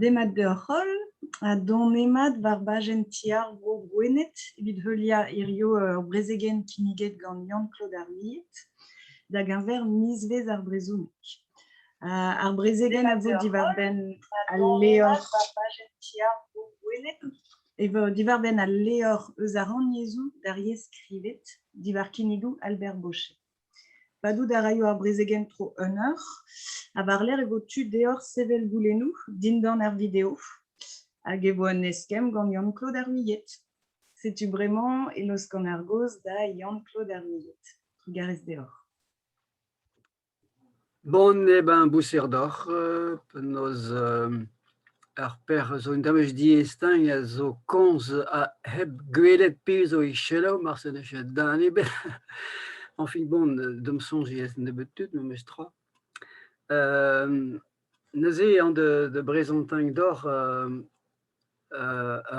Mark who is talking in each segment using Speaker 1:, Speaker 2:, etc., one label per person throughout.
Speaker 1: Demat deoc'h holl ha donemat war bajenn Ti ar Vro Gwened evit heuliañ hiziv ur brezegenn kinniget gant Yann-Claude Ar Millet da geñver mizvezh ar brezhoneg. Ar brezegenn a vo diwar-benn al levr e vo diwar-benn al levr eus ar rannyezhoù d'ar yezh skrivet diwar kinnigoù Albert Bocher. Padout a raio ar brezegenn tro un eur ha war-lerc'h e vo tu deoc'h sevel goulennoù dindan ar video hag e vo un eskemm gant Yann-Claude Ar Millet. Setu bremañ e laoskan ar gaoz da Yann-Claude Ar Millet. Trugarez deoc'h.
Speaker 2: Bon, eh ben, bouser deoc'h, penaos ar pec'h zo un tamm diaes-teñ a zo komz ha hep gwelet pezh zo e selaou marse ne ket den ebet. Añfin bon, da'm soñj eo nebeut tud memes tra. Neuze eo da brezantañ deoc'h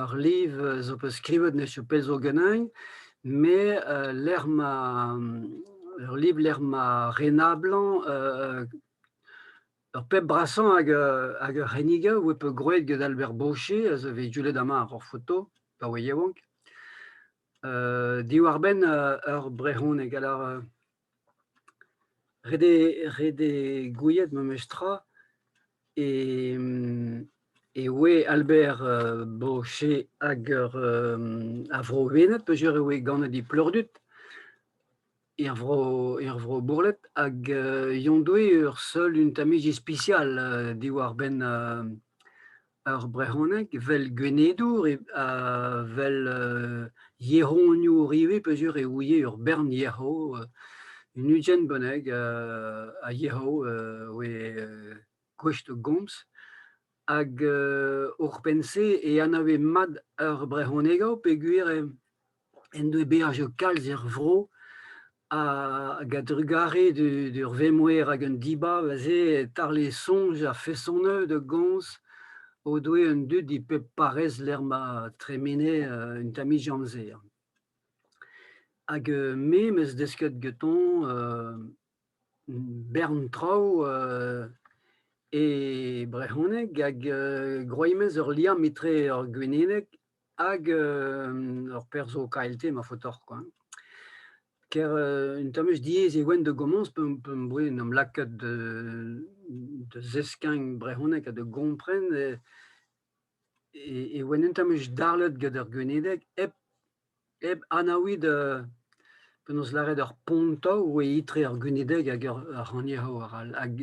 Speaker 2: ur liv zo bet skrivet n'eus ket pell zo ganin, met lec'h ma ur liv lec'h ma renablañ ur pep brasañ hag hag ur c'hennigañ oa bet gwraet get Albert Bocher a zo bet gwelet amañ àr ur foto pa oa yaouank, diwar-benn ur brezhoneg. Alors ret eo ret eo gouiet memes tra e e oe Albert Bocher hag ur a Vro-Wened peogwir e oe ganet e Pleurdud, er vro er vro Bourled hag eñ doe ur seul un tammig ispisial diwar-benn Ar brezhoneg 'vel Gwenedour ha 'vel yezhoniour ivez peogwir e ouie ur bern yezhoù, un ugent bennak a yezhoù oe gouest da gomz hag oc'hpenn-se e anavez mat ar brezhonegoù peogwir en doe beajoù kalz er vro hag a-drugarez d'ur vemoer hag un dibab aze e tarle soñj ha fesoneu da gomz o doe an dud e pep parrez lec'h ma tremene un tammig amzer. Hag me 'm eus desket gantañ bern traoù e brezhoneg hag gwraet 'm eus ur liamm etre ur gwenedeg hag ur perzh zo KLT ma faotoc'h kwa. Ker un tamm eus diaes e oan da gomañs p'am boa en em lakaet da zeskiñ brezhoneg ha da gompren e oan un tamm eus dallet gant ar gwenedeg hep hep anaouit penaos lâret ur pontañ oa etre ar gwenedeg hag ar rannyezhoù arall. Hag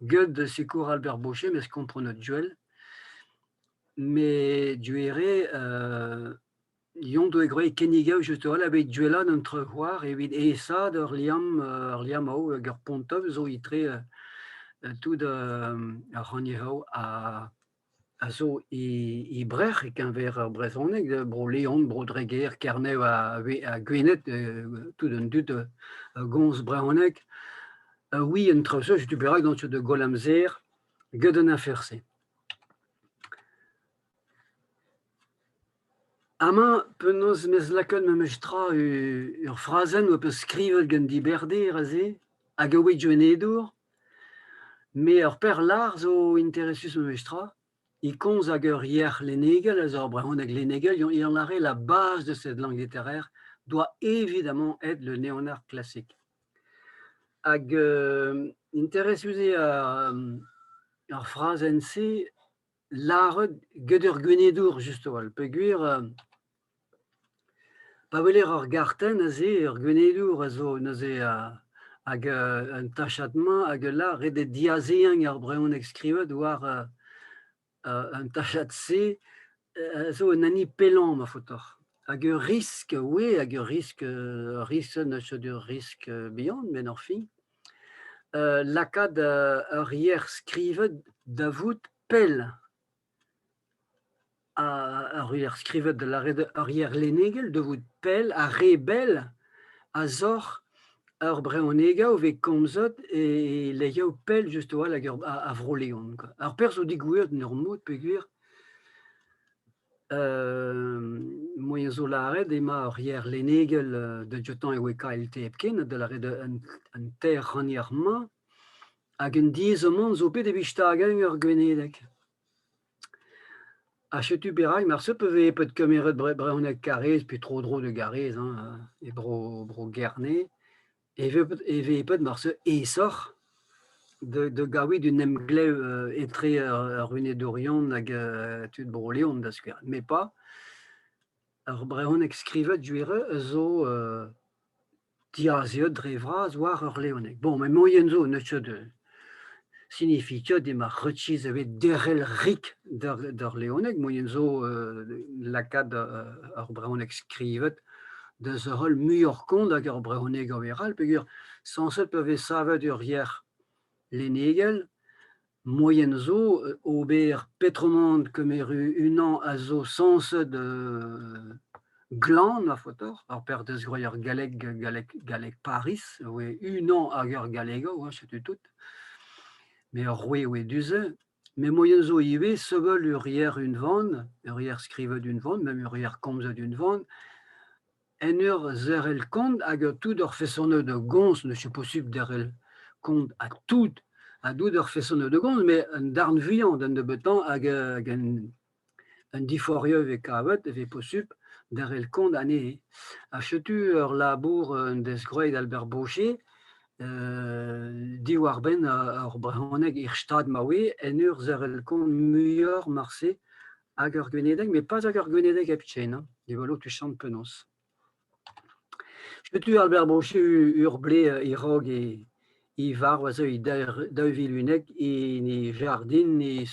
Speaker 2: get sikour Albert Bocher 'm eus komprenet gwell. Met duere Yon doe gwraet kennigañ just-holl aveit duellañ an troc'hoar evit aesaat ur liamm ur liammoù hag ur pontañ zo etre tout ar rannyezhoù a zo e Brec'h e-keñver ar brezhoneg, Bro-Leon, Bro-Dreger, Kernev ha Gwened, tout an dud a gomz brezhoneg. Oui, an traoù-se, setu perak on da goll amzer get an afer-se. Amañ penaos 'm eus lakaet memes tra ur frazenn ho peus skrivet gant Diberder aze hag a oa Gwenedour, met ur perlar zo interesus memes tra, e komz ag ur yec'h lennegel eus ar brezhoneg lennegel, il en a la base de cette langue littéraire doit évidemment être le léonard classique. Hag interesus eo ar frazenn-se lâret get ur Gwenedour just a-walc'h peogwir pa weler ur gartenn aze, ur Gwenedour a zo neuze hag un tachad-mañ hag lâr ret eo diazezañ ar brezhoneg skrivet war an tachad-se a zo un hini pellañ ma faotoc'h. Hag ur risk oe hag ur risk ur risk neus ur risk bihan met enfin lakaat ur yer skrivet da vout pell ur yer skrivet da lâret ur yer lennegel da vout pell ha re bell a-zoc'h ur brezhoneger o vez komzet e lec'hioù pell just a-walc'h hag a Vro-Leon kwa. Ar perzh zo degouezhet en ur mod peogwir moaien zo lâret emañ ur yer lennegel da dioutañ e oe KLT hepken da lâret an teir rannyezh-mañ hag un diaezamant zo bet evit stagañ ur gwenedeg. Ha setu perak marse pe vez pet kemeret brezhoneg Karrez pe tro-dro da Garrez hein, e bro Bro-Gerne e vez pet marse aesoc'h da gaout un emglev etre ar Wenedourion hag tud Bro-Leon da skouer. Met pas ar brezhoneg skrivet gwir zo diazeet dre vras war ur leoneg. Bon, met moaien zo n'eus ket sinifi ket emañ rekis evit derc'hel rik d'ur leoneg. Moaien zo lakaat ur brezhoneg skrivet da zerc'hel muioc'h kont hag ur brezhoneg a-wechall peogwir sañset pa vez savet ur yer lennegel, moaien zo ober petromant kemer unan a zo sañset glan ma faotoc'h, ar perdez gwraet ar galleg galleg galleg Pariz a oe unan hag ur gallegour hein, setu tout. Met ur roue oe du-se. Met moaien zo ivez sevel ur yer unvan, ur yer skrivet unvan, même ur yer komzet unvan, en ur zerc'hel kont hag tout ur feson da gomz, n'eus ket posupl derc'hel kont ha tout ha tout ur feson da gomz, met un darn vuiañ d'an nebeutañ hag hag un diforc'hioù e vez kavet e vez posupl derc'hel kont anezhe. Ha setu ur labour en deus graet Albert Baucher diwar-benn ar brezhoneg er stad ma oe en ur zerc'hel kont muioc'h marse Hag ur gwenedeg, met pas hag ur gwenedeg hepken, hein, diwallo tuchant penaos. Setu Albert Brochet ur blez e-raok e varv a zeu e 2011 en e jardin e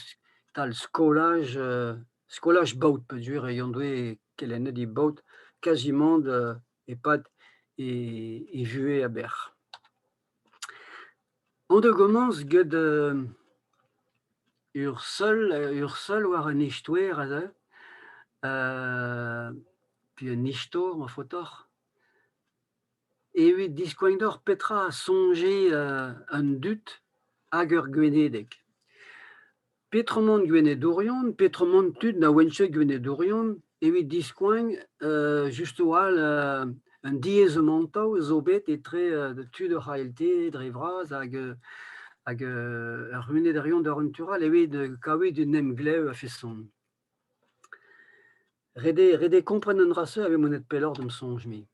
Speaker 2: tal skolaj skolaj Baod peogwir e doe kelennet e Baod kazimant e-pad e vuhez a-bec'h. On da gomañs get ur seul war un istoer aze, pe un istor ma faotoc'h, evit diskouez deoc'h petra a soñje an dud hag ur gwenedeg. Petra emañ gwenedourion, petra emañ tud na oant ket gwenedourion evit diskoagn just a-walc'h un diaezamantoù zo bet etre tud ur c'hlt dre vras hag hag ur wenedourion d'ur un tu all evit kaout un emglev a-feson. Ret eo ret eo kompren an dra-se a vez monet pelloc'h d'am soñj-me.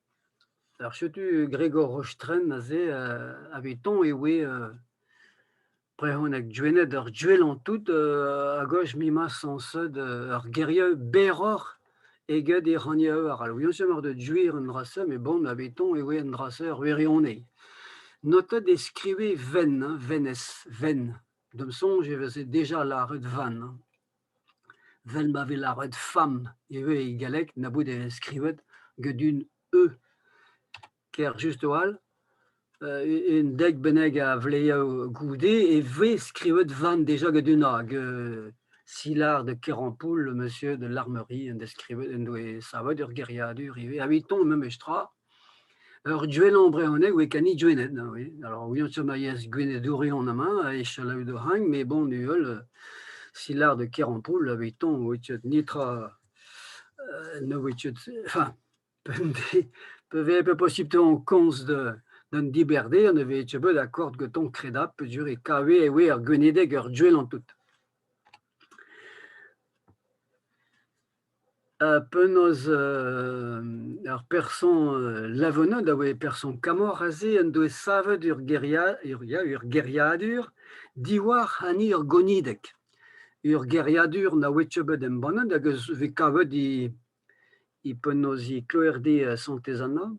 Speaker 2: Alors setu Gregor Rostren aze avetoñ e oe brezhoneg Gwened ur gwellañ tout a-gozh m'emañ sañset ur gerioù berroc'h eget e rannyezhoù arall. Ouion ket da gwir an dra-se met bon avetoñ e oe an dra-se ur wirionez. Notet e skrive Venn, hein, Vennes, Venn. D'am soñj e veze deja lâret Vann. Vel ma vez lâret fam ivez e galleg na bout e skrivet get un e. Ker just a-walc'h un dek bennak a vleioù goude e vez skrivet Van deja get un hag Sillard de Kerampoul, le monsieur de l'armerie, en deus skrivet en doe savet ur geriadur ivez. Eviton memes tra, ur gwellañ brezhoneg oe kani Gwened, oui. Alors oui, on yezh gwenedourion amañ, e selaou do hang, mais bon, uhel, Sillard de Kerampoul, eviton, oe ket netra, ne oe ket, enfin, pe vez posibl on komz d'un diberder, ne vez ket bet akord gantañ kredabl peogwir e kave e oe ar gwenedeg ur gwellañ tout. Penaos ur person Lavenod a oe person Kamor aze en doe savet ur ya ur geriadur diwar hini ur gonideg. Ur geriadur na oe ket bet embannet hag a vez kavet e penaos e kloerdi Santez-Anna.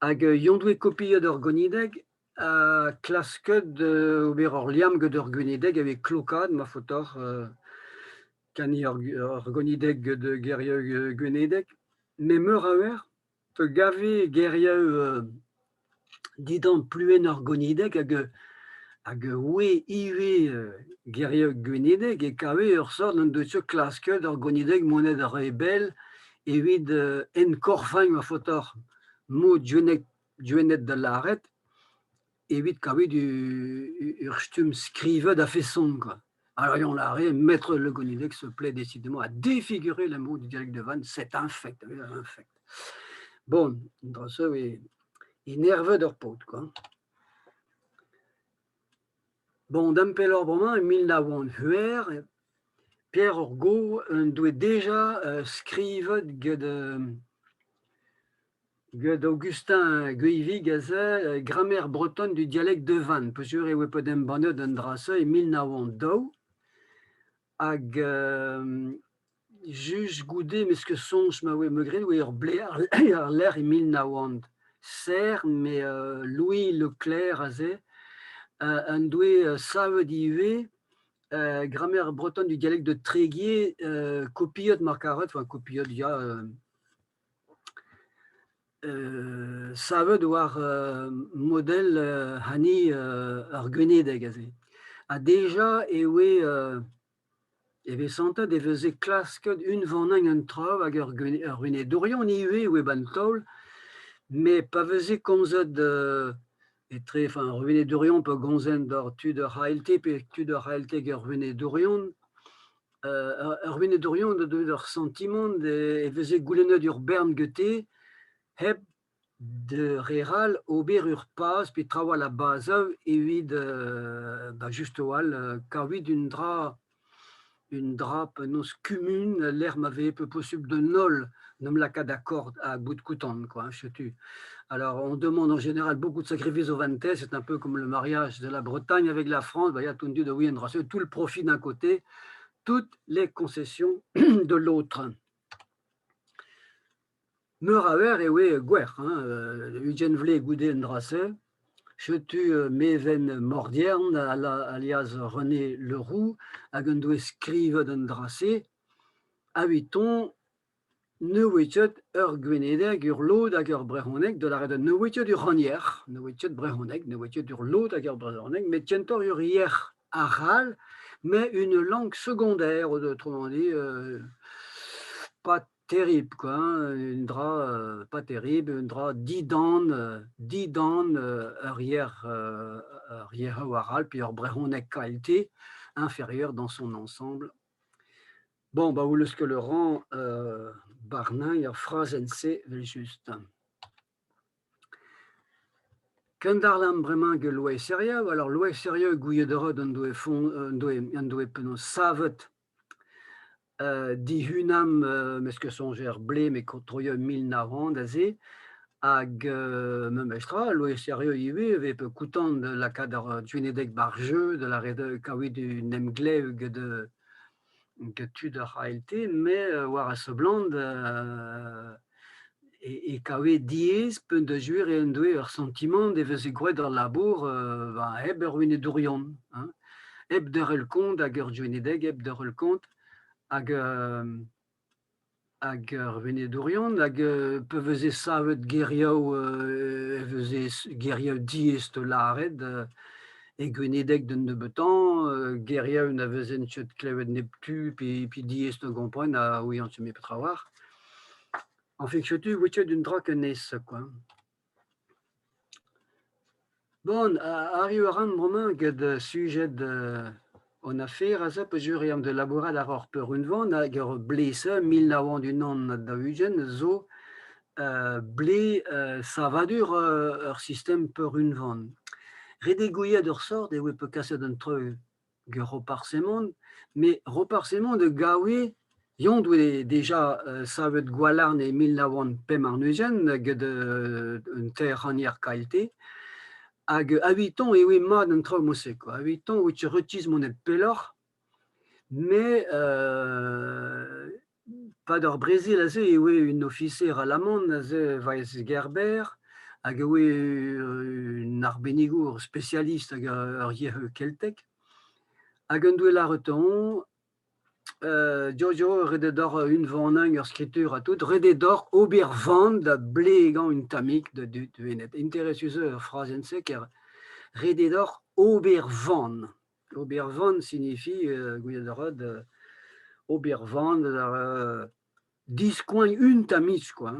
Speaker 2: Hag eñ doe kopiet ur gonideg ha klasket ober ur liamm gant ur gonideg evit klokaat ma faotoc'h kaniñ ur gonideg gant gerioù gwenedek. Met meur a eur pe gave gerioù dindan pluenn ur gonideg hag hag oe ivez gerioù gwenedek e kave ur sort en deus klasket ur gonideg monet re bell evit enkorfañ ma faotoc'h mod Gwened da lâret evit kaout ur stumm skrivet a-feson kwa. Alors on lâre maître Le Gonidec se plaît décidément à défigurer le mot du dialecte de Vannes, c'est infect, infect. Bon, dra-se e nervet ur paotr kwa. Bon, da'm pelloc'h bremañ, e 1906, Pierre ar Go en doe deja skrivet get get Augustin Guilvig aze Grammaire bretonne du dialecte de Vannes peogwir e oa bet embannet an dra-se e 1902 hag just goude 'meus ket soñj ma oa ma graet e oa ur blez àr-lerc'h e 1907 met Louis Leclerc aze en doe savet ivez Grammaire bretonne du dialecte de Tréguier kopiet mar karet, enfin kopiet ya savet war model hani ar Gwenedeg aze. Ha deja e oe e vez santet e veze klasket unvanañ an traoù hag ur Gwenedourion ivez e oa 'ba 'n taol, met pa veze komzet etre enfin ar Wenedourion pa gomzent doc'h tud ar c'hlt pe tud ar c'hlt hag ar Wenedourion, ar Wenedourion o deus ur santimant e veze goulennet ur bern gete hep de re all ober ur paz pe trawalc'h a bazañ evit ba just a-walc'h kaout un dra un dra penaos kumun lec'h ma vefe posupl d'an holl en em lakaat d'accord ha bout kontant quoi, setu. Alors on demande en général beaucoup de sacrifices aux Vannetais, c'est un peu comme le mariage de la Bretagne avec la France, bah, il y a tout de oui, tout le profit d'un côté, toutes les concessions de l'autre. Meur a eur e oe gwerc'h, hein, ugent vloaz goude an dra-se. Setu Meven Mordiern, alias René Le Roux, hag en doe skrivet an dra-se. A-huiton ne oe ket ur Gwenedeg, ur lod hag ur brezhoneg, da lâret ne oe ket ur rannyezh, ne oe ket brezhoneg, ne oe ket ur lod hag ur brezhoneg, met kentoc'h ur yezh arall, mais une langue secondaire, autrement dit, pas Terrible quoi, hein, un dra pas terrible, un dra didan, didan ur yer ur yer arall pe ur brezhoneg kalte inférieur dans son ensemble. Bon, bah, où est-ce que le rang barnañ ar frazenn-se evel-just. Kendarlam bremañ get Loeiz Herrieu. Alors Loeiz Herrieu gouiet a ra en doe fon en doe en doe penaos savet Dihunamp 'meus ket soñj er blez met troioù 1900 aze hag memestra Loeiz Herrieu ivez e vez kontant da lakaat ar Gwenedeg 'bar jeu da lâret kaout un emglev get get tud ar ALT met war a seblant e kave diaes peogwir en doe ur santimant e veze graet al labour hep ur wenedourion, hein, hep derc'hel kont hag ur gwenedeg hep derc'hel kont hag hag ur wenedourion hag pa veze savet gerioù e veze gerioù diaes da lâret e gwenedeg d'un nebeutañ, gerioù na vezent ket klevet neptu pe diaes da gompren ha ouian ket petra 'oar. Enfin, setu e oa un dra ken aes quoi. Bon, arriv a ran bremañ get sujed hon afer aze peogwir eo da labourat àr ur peurunvan hag ur blez-se 1941 zo blez savadur ur sistem peurunvan. Ret eo gouiet ur sort e oa bet kaset an traoù get Roparz-Hemon, met Roparz-Hemon da gaout eñ doe deja savet Gwalarn e 1925 get un teir rannier KLT hag a-huiton e oe mat an traoù mod-se kwa, a-huiton e oe rekiz monet pelloc'h met 'pad ar brezel aze e oe un ofiser alaman aze Weisgerber hag e oe un arbennigour spesialist ag ar yezhoù keltek hag en doe lâret dezhañ Jojo ret eo deoc'h unvanañ ur skritur ha tout, ret eo deoc'h ober van da blegañ un tammig da dud Wened. Interesus eo ar frazenn-se ker ret eo deoc'h ober van. Ober van signifie gouiet a ret ober van diskoagn un tammig kwa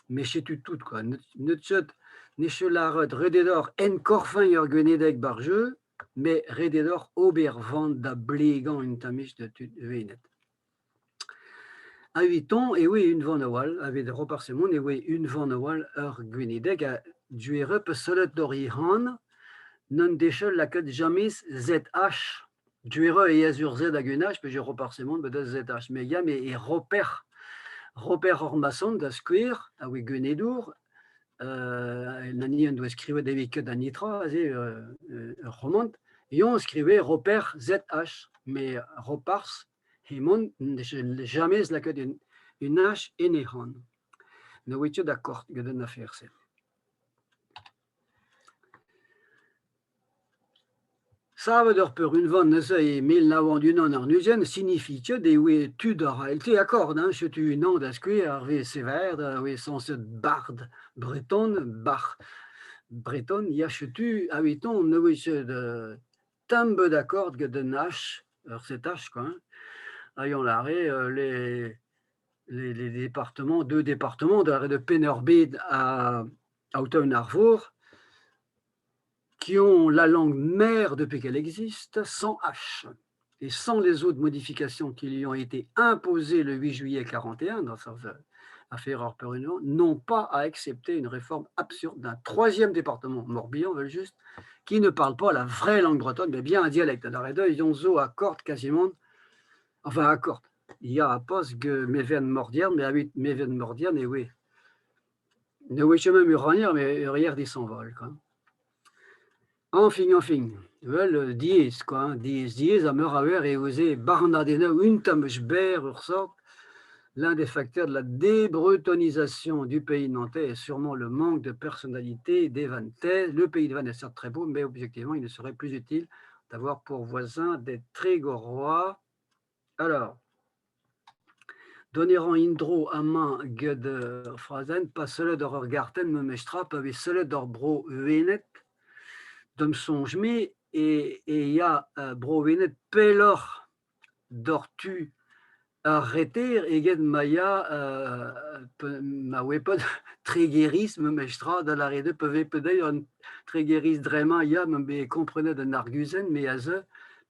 Speaker 2: met setu tout kwa. N'eus ket n'eus ket lâret ret eo deoc'h enkorfañ ur gwenedeg 'bar jeu met ret eo deoc'h ober van da blegañ un tammig da tud Wened. A-huiton e oe unvan a-walc'h, evit Roparz-Hemon e oe unvan a-walc'h ur gwenedeg ha duerep sellet doc'h he c'han n'en defe lakaet james ZH. Duereux e Azur Z hag un H, pe je Roparz-Hemon, bet ZH. Mais ya, mais e Roper, Roper Ormason, da skouer, a oe Gwenedour, nani en doa skrivet evit ket an nitra, aze, ur romant, eñ skrive Roper ZH, mais Roparz Hemon n'eus jamais lakaet un H en e c'han. Ne oe ket d'accord gant an afer-se. Savet ur peurunvan neuze e 1921 sinifi ket e oe tud ar ALT akord hein, setu unan da skouer ar VSVR a oe sañset bard breton, bar breton, ya setu evitañ ne oe ket tamm akord get un H, ur ZH quoi hein. Ha eñ lâre les départements, deux départements de Penn-ar-Bed ha Aotoun-ar-Vor qui ont la langue mère depuis qu'elle existe, sans H, et sans les autres modifications qui lui ont été imposées le 8 juillet 41 dans sa affaire Orper-Union, n'ont pas à accepter une réforme absurde d'un troisième département, Morbihan, veut juste, qui ne parle pas la vraie langue bretonne, mais bien un dialecte. Alors, ils ont accorde quasiment, enfin, accorde. Il y a pas que Meven Mordiern, mais avec Meven Mordiern, et oui. Ne oui, même uranier, mais urier dit s'envole, quoi. Enfin, enfin, wel diaes quoi, diaes, diaes ha meur a eur e oueze barnadennoù un tamm eus berr ur sort. L'un des facteurs de la débretonisation du pays nantais est sûrement le manque de personnalité des Vantais. Le pays de Vannes est certes très beau, mais objectivement, il ne serait plus utile d'avoir pour voisins des Trégorrois. Alors, Dont a ran en-dro amañ get ur frazenn pa sellet oc'h ur gartenn memestra pa vez sellet oc'h Bro-Wened, da'm soñj-me e ya Bro-Wened pelloc'h doc'htu ar reter eget ma ya ma oe paotr Tregeriz memestra da lâret eo pa vez pedet an Tregeriz dre-mañ ya m'am bez komprenet an arguzenn me a zeu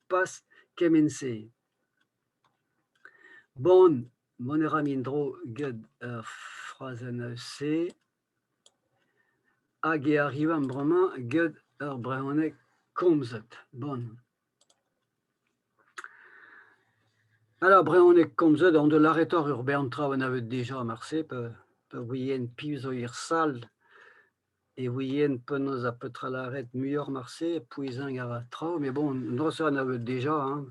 Speaker 2: pas kement-se. Bon, mont a ran en-dro get ar frazenn-se hag e arrivan bremañ get ur brezhoneg komzet. Bon. Alors brezhoneg komzet on deus lâretoc'h ur bern traoù anavezet dija marse pa ouien piv zo er sal e ouien penaos ha petra lâret muioc'h marse, pouezañ a ra traoù, met bon, an dra-se anavezet dija hein.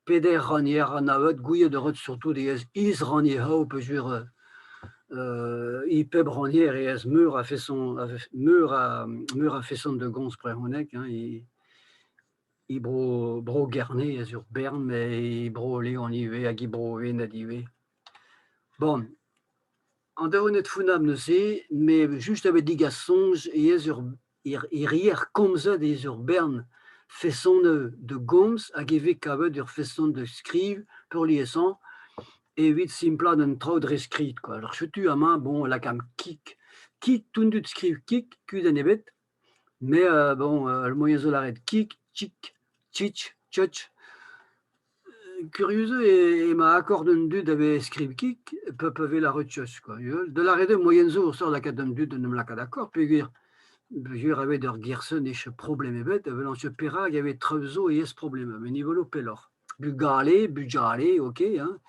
Speaker 2: Peder rannier anavezet, gouiet a ret surtout ez is-rannier peogwir e pep rannier ez meur a feson meur a meur a feson da gomz brezhoneg hein, e bro Bro-Gerne ez ur bern, met e Bro-Leon ivez hag e Bro-Wened ivez. Bon, An daonet founnabl neuze, met just a-bet degas soñj ez ur e reer komzet ez ur bern fesonoù da gomz hag e vez kavet ur feson da skriv peurliesañ evit simplaat an traoù dre skrid kwa. Alors setu amañ bon lakaomp kig. Kig, tout an dud skriv kig, kudenn ebet, mais bon ar moaien zo lâret kig, tchik, tchitch, tchotch. Kurius eo emañ akord an dud a vez skriv kig pa vez lâret cheus kwa. Da lâret eo moaien zo o seurt lakaat an dud d'en em lakaat akord peogwir peogwir a vez ur ger-se n'eo ket problem ebet evel an perak e vez traoù zo e ez problem met ni 'welo pelloc'h. Bugale, bugale, ok hein,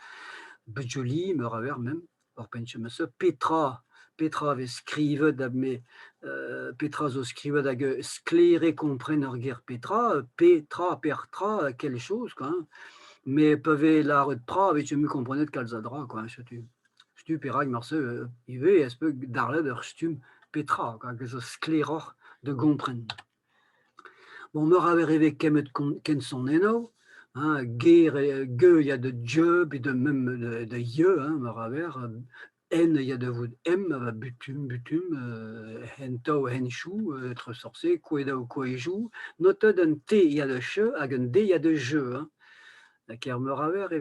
Speaker 2: bujoli meur a wech mem. Oc'hpenn chemet-se, petra petra a vez skrivet ha me petra zo skrivet hag sklaer eo kompren ar ger petra, petra, pertra, quelle chose quoi hein. Mais pa vez lâret pra e vije mui komprenet kalz a dra quoi hein, setu. Setu perak marse ivez ez peus darlet ur stumm petra quoi, hag a zo sklaeroc'h da gompren. Bon, meur a wech e vez kemmet kensonennoù, hein, ger ge ya da je pe da mem da ye, hein, meur a wech, en ya da vout em, butum, butum, hentaou, henchoù, treuzseurt-se, koedoù, koejoù. Notet un T ya da che hag un D ya da je. Hein. Ker meur a wech e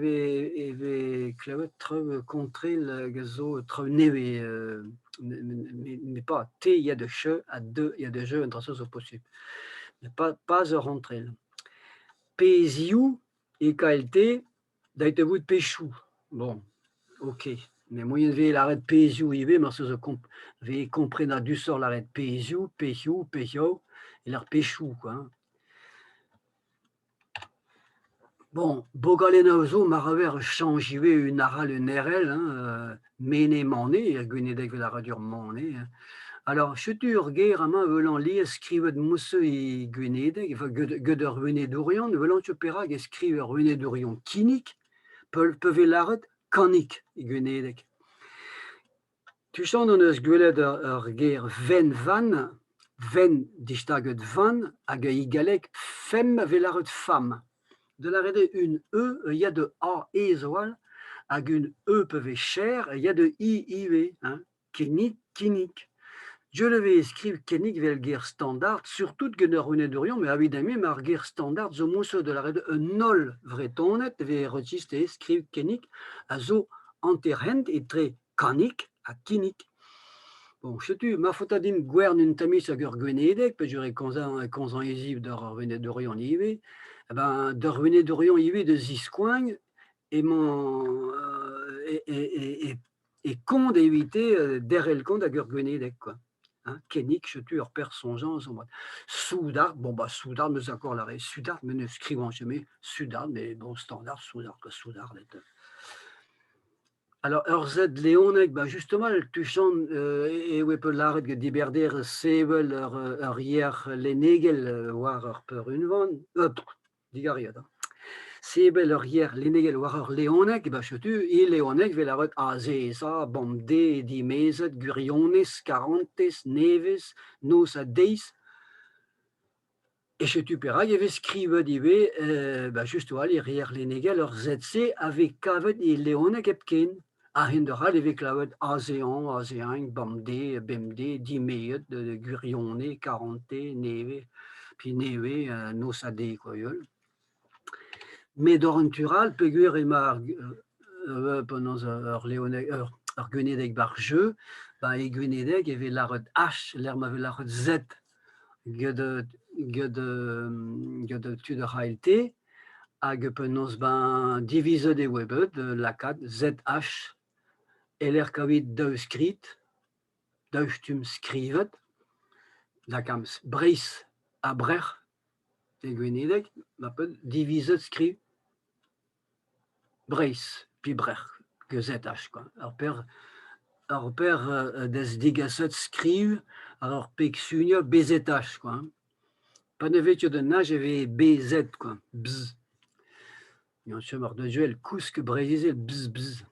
Speaker 2: vez klevet traoù kontrel hag a zo traoù nevez, met pas T ya da che ha D ya da je, an dra-se zo posupl. Met pas ur c'hontrel. Pezhioù e KLT dait da vout pezhioù. Bon, ok. Met moaien e vez lâret pezhioù ivez marse zo vez komprenadusoc'h lâret pezhioù, pezhioù, pezhioù, e-lec'h pezhioù quoi. Bon, bogalennoù zo mar a ver chañj ivez un arall un RL hein, mene mane, er gwenedeg evel ar radio mane hein. Alors setu ur ger amañ welan lies skrivet mouse e gwenedeg, enfin get ur wenedourion, ne welan ket perak e skriv ur wenedourion kinnig, pe vez lâret kanig e gwenedeg. Tuchant hon eus gwelet ur ger venn-vann, venn distaget vann, hag e galleg femme a vez lâret femme. Da lâret eo un e ya da a e zo all, hag un e pa vez cher a ya da i ivez hein, kinnig, kinnig. Diaes e vez skriv kinnig evel ger standard, surtout gant ar wenedourion, met evit ar ger standard zo moñset da lâret un holl Vretoned e vez register skriv kinnig a zo hanter-hent etre kanig ha kinnig. Bon, setu ma faota din gwern un tamis hag ur gwenedeg, peogwir e komzan hiziv d'ur wenedourion ivez, eh ben d'ur wenedourion ivez da ziskoagn emañ e kont evite derc'hel kont hag ur gwenedeg quoi. Hein, Kennig, setu ur perzh soñjañ zo mat. Soudard, bon bah soudard, meus akord lâret sudard, met ne skrivan ket me sudard, mais bon standard, soudard quoi, soudarded. Alors ur sed leonek, bah justement tuchant e oe peus lâret get diberder sevel ur yer lennegel war ur peurunvan, digariet hein. Sevel ur yer lennegel war ur leoneg, bah setu e leoneg 'vez lâret azezañ, bemdez, dimezet, gwirionez, karantez, nevez, noz ha deiz. E setu perak e vez skrivet ivez ba just a-walc'h e reer lennegel ur Z-se a vez kavet e leoneg hepken. A-hend-arall e vez klevet azeañ, azeañ, bemdez, bemdez, dimeet, gwirionez, karantez, nevez, pe nevez, noz ha deiz kwa heul. Met oc'h un tu all peogwir emañ ar penaos ur leoneg ur gwenedeg 'ba ar jeu, ba e gwenedeg e vez lâret H lec'h ma vez lâret Z. Get get get tud ar ALT hag penaos ben divizet e oa bet lakaat ZH e-lec'h kaout daou skrid, daou stumm skrivet, lakaomp Breizh ha Brec'h e Gwenedeg, ma peus divizet skriv Breizh pe Brec'h, ZH kwa. Ur per 'deus degaset skriv àr ur peg-suniañ BZH kwa. Pa ne vez ket un H e vez BZ kwa, bzh. Kousk Breizh-Izel, bzh bzh.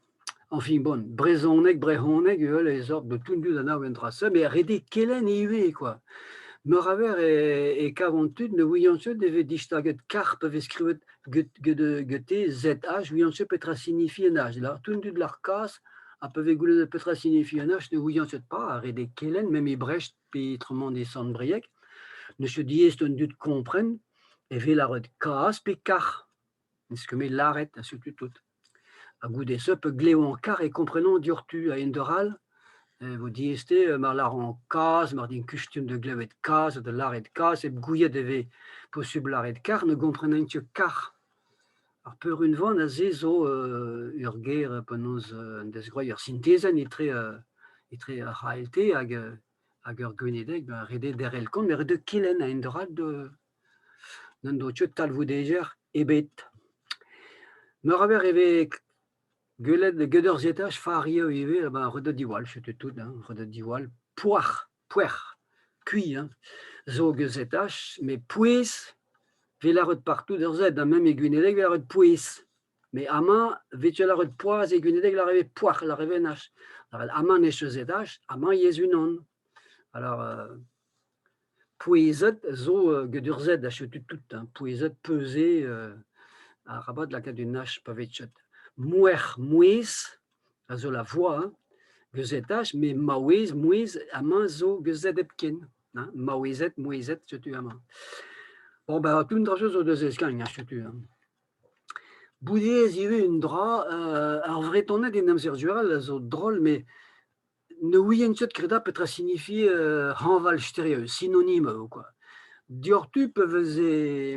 Speaker 2: Añfin bon, brezhoneg, brezhoneg evel ez eur tout an dud anav an dra-se, met ret eo kelenn ivez kwa. Meur a wech e kavan tud ne ouiont ket e vez distaget kar pa vez skrivet gete ZH, ouiont ket petra sinifi an H. Tout an dud 'lar kaz ha pa vez goulennet petra sinifi an H ne ouiont ket pas, ha ret eo kelenn, même e Brest pe peotramant e Sant-Brieg. N'eus ket diaes d'an dud kompren e vez lâret kaz pe kar. N'eus ket met lâret ha setu tout. Ha goude-se pa glevan kar e komprenan diouzhtu a-hend-arall e vo diaes-te mar lâran kaz, mar din kustum da glevet kaz ha da lâret kaz hep gouiet e vez posubl lâret kar, ne gomprenan ket kar. Ar peurunvan aze zo ur ger penaos an dezgroañ ur sintezenn etre etre ar c'hlt hag hag ur gwenedeg, ben ret eo derc'hel kont met ret eo kelenn a-hend-arall da N'en do ket talvoudegezh ebet. Meur a wech e vez gwelet get ur setaj farioù ivez ba ret eo diwall setu tout hein, ret eo diwall. Poac'h, poec'h, kuilh hein, zo get setaj met pouez 'vez lâret partout ur sed ha mem e Gwenedeg 'vez lâret pouez. Met amañ 'vez ket lâret poazh e Gwenedeg lâret e vez poac'h lâret e vez en H. Amañ n'eus ket setaj, amañ yezh unan. Alors Pouezet zo get ur Z ha setu tout hein, pouezet, pesé arabat lakaat un H pa vez ket. Mouec'h, mouezh a zo la voix hein, get ZH, met maouez, mouezh amañ zo get Z hepken hein, maouezed, mouezhed, setu amañ. Bon ben tout an dra-se zo deus eskaign ha setu hein. Boudez ivez un dra, ar Vretoned en amzer dual a zo drol met Ne ouien ket kredañ petra signifie hañval stereo, synonyme eo kwa. Dioc'htu pa veze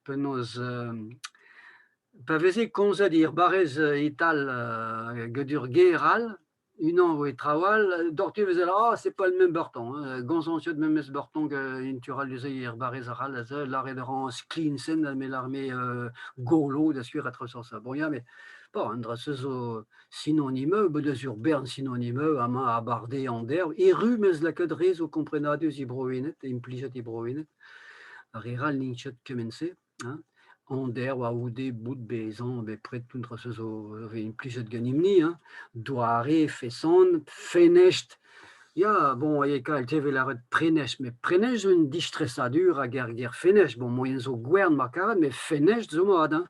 Speaker 2: penaos pa veze komzet er barrez e-tal get ur ger all, Unan voe traoù all, doc'htu e veze ah c'est pas le même breton hein, gomzan ket memes breton en tu all neuze er barrez arall aze, lâret a ran sklinsenn me lâr-me golo da skouer ha traoù seurt-se. Bon ya met bon an dra-se zo sinonimoù, bet eus ur bern sinonimoù amañ a-bardaez an derv. Erru 'meus lakaet re zo komprenadus e Bro-Wened, implijet e Bro-Wened. Ar re all n'int ket kement-se. Hein. Ander a oude bout bezañ bepred tout dra-se zo vez implijet ganimp-ni hein. Doare, feson, fenest. Ya, bon, e kael te 'vez lâret prenestr, met prenestr zo un distresadur hag ar ger fenestr, bon, moaien zo gwern ma karet, met fenestr zo mat hein.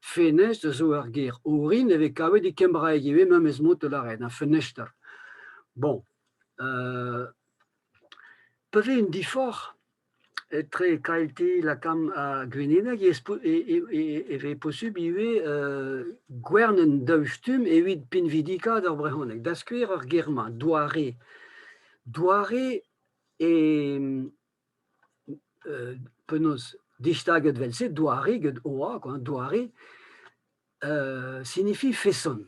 Speaker 2: Fenestr zo ur ger orin e vez kavet e kembraeg ivez memes mod da lâret, hein, fenestr. Bon, pa vez un diforc'h Etre KLT lakaomp ha Gwenedeg e vez posubl ivez gwern un daou stumm evit pinvidikaat ar brezhoneg. Da skouer ar ger-mañ, doare. Doare e penaos distaget evel-se, doare get oa quoi, doare signifie feson.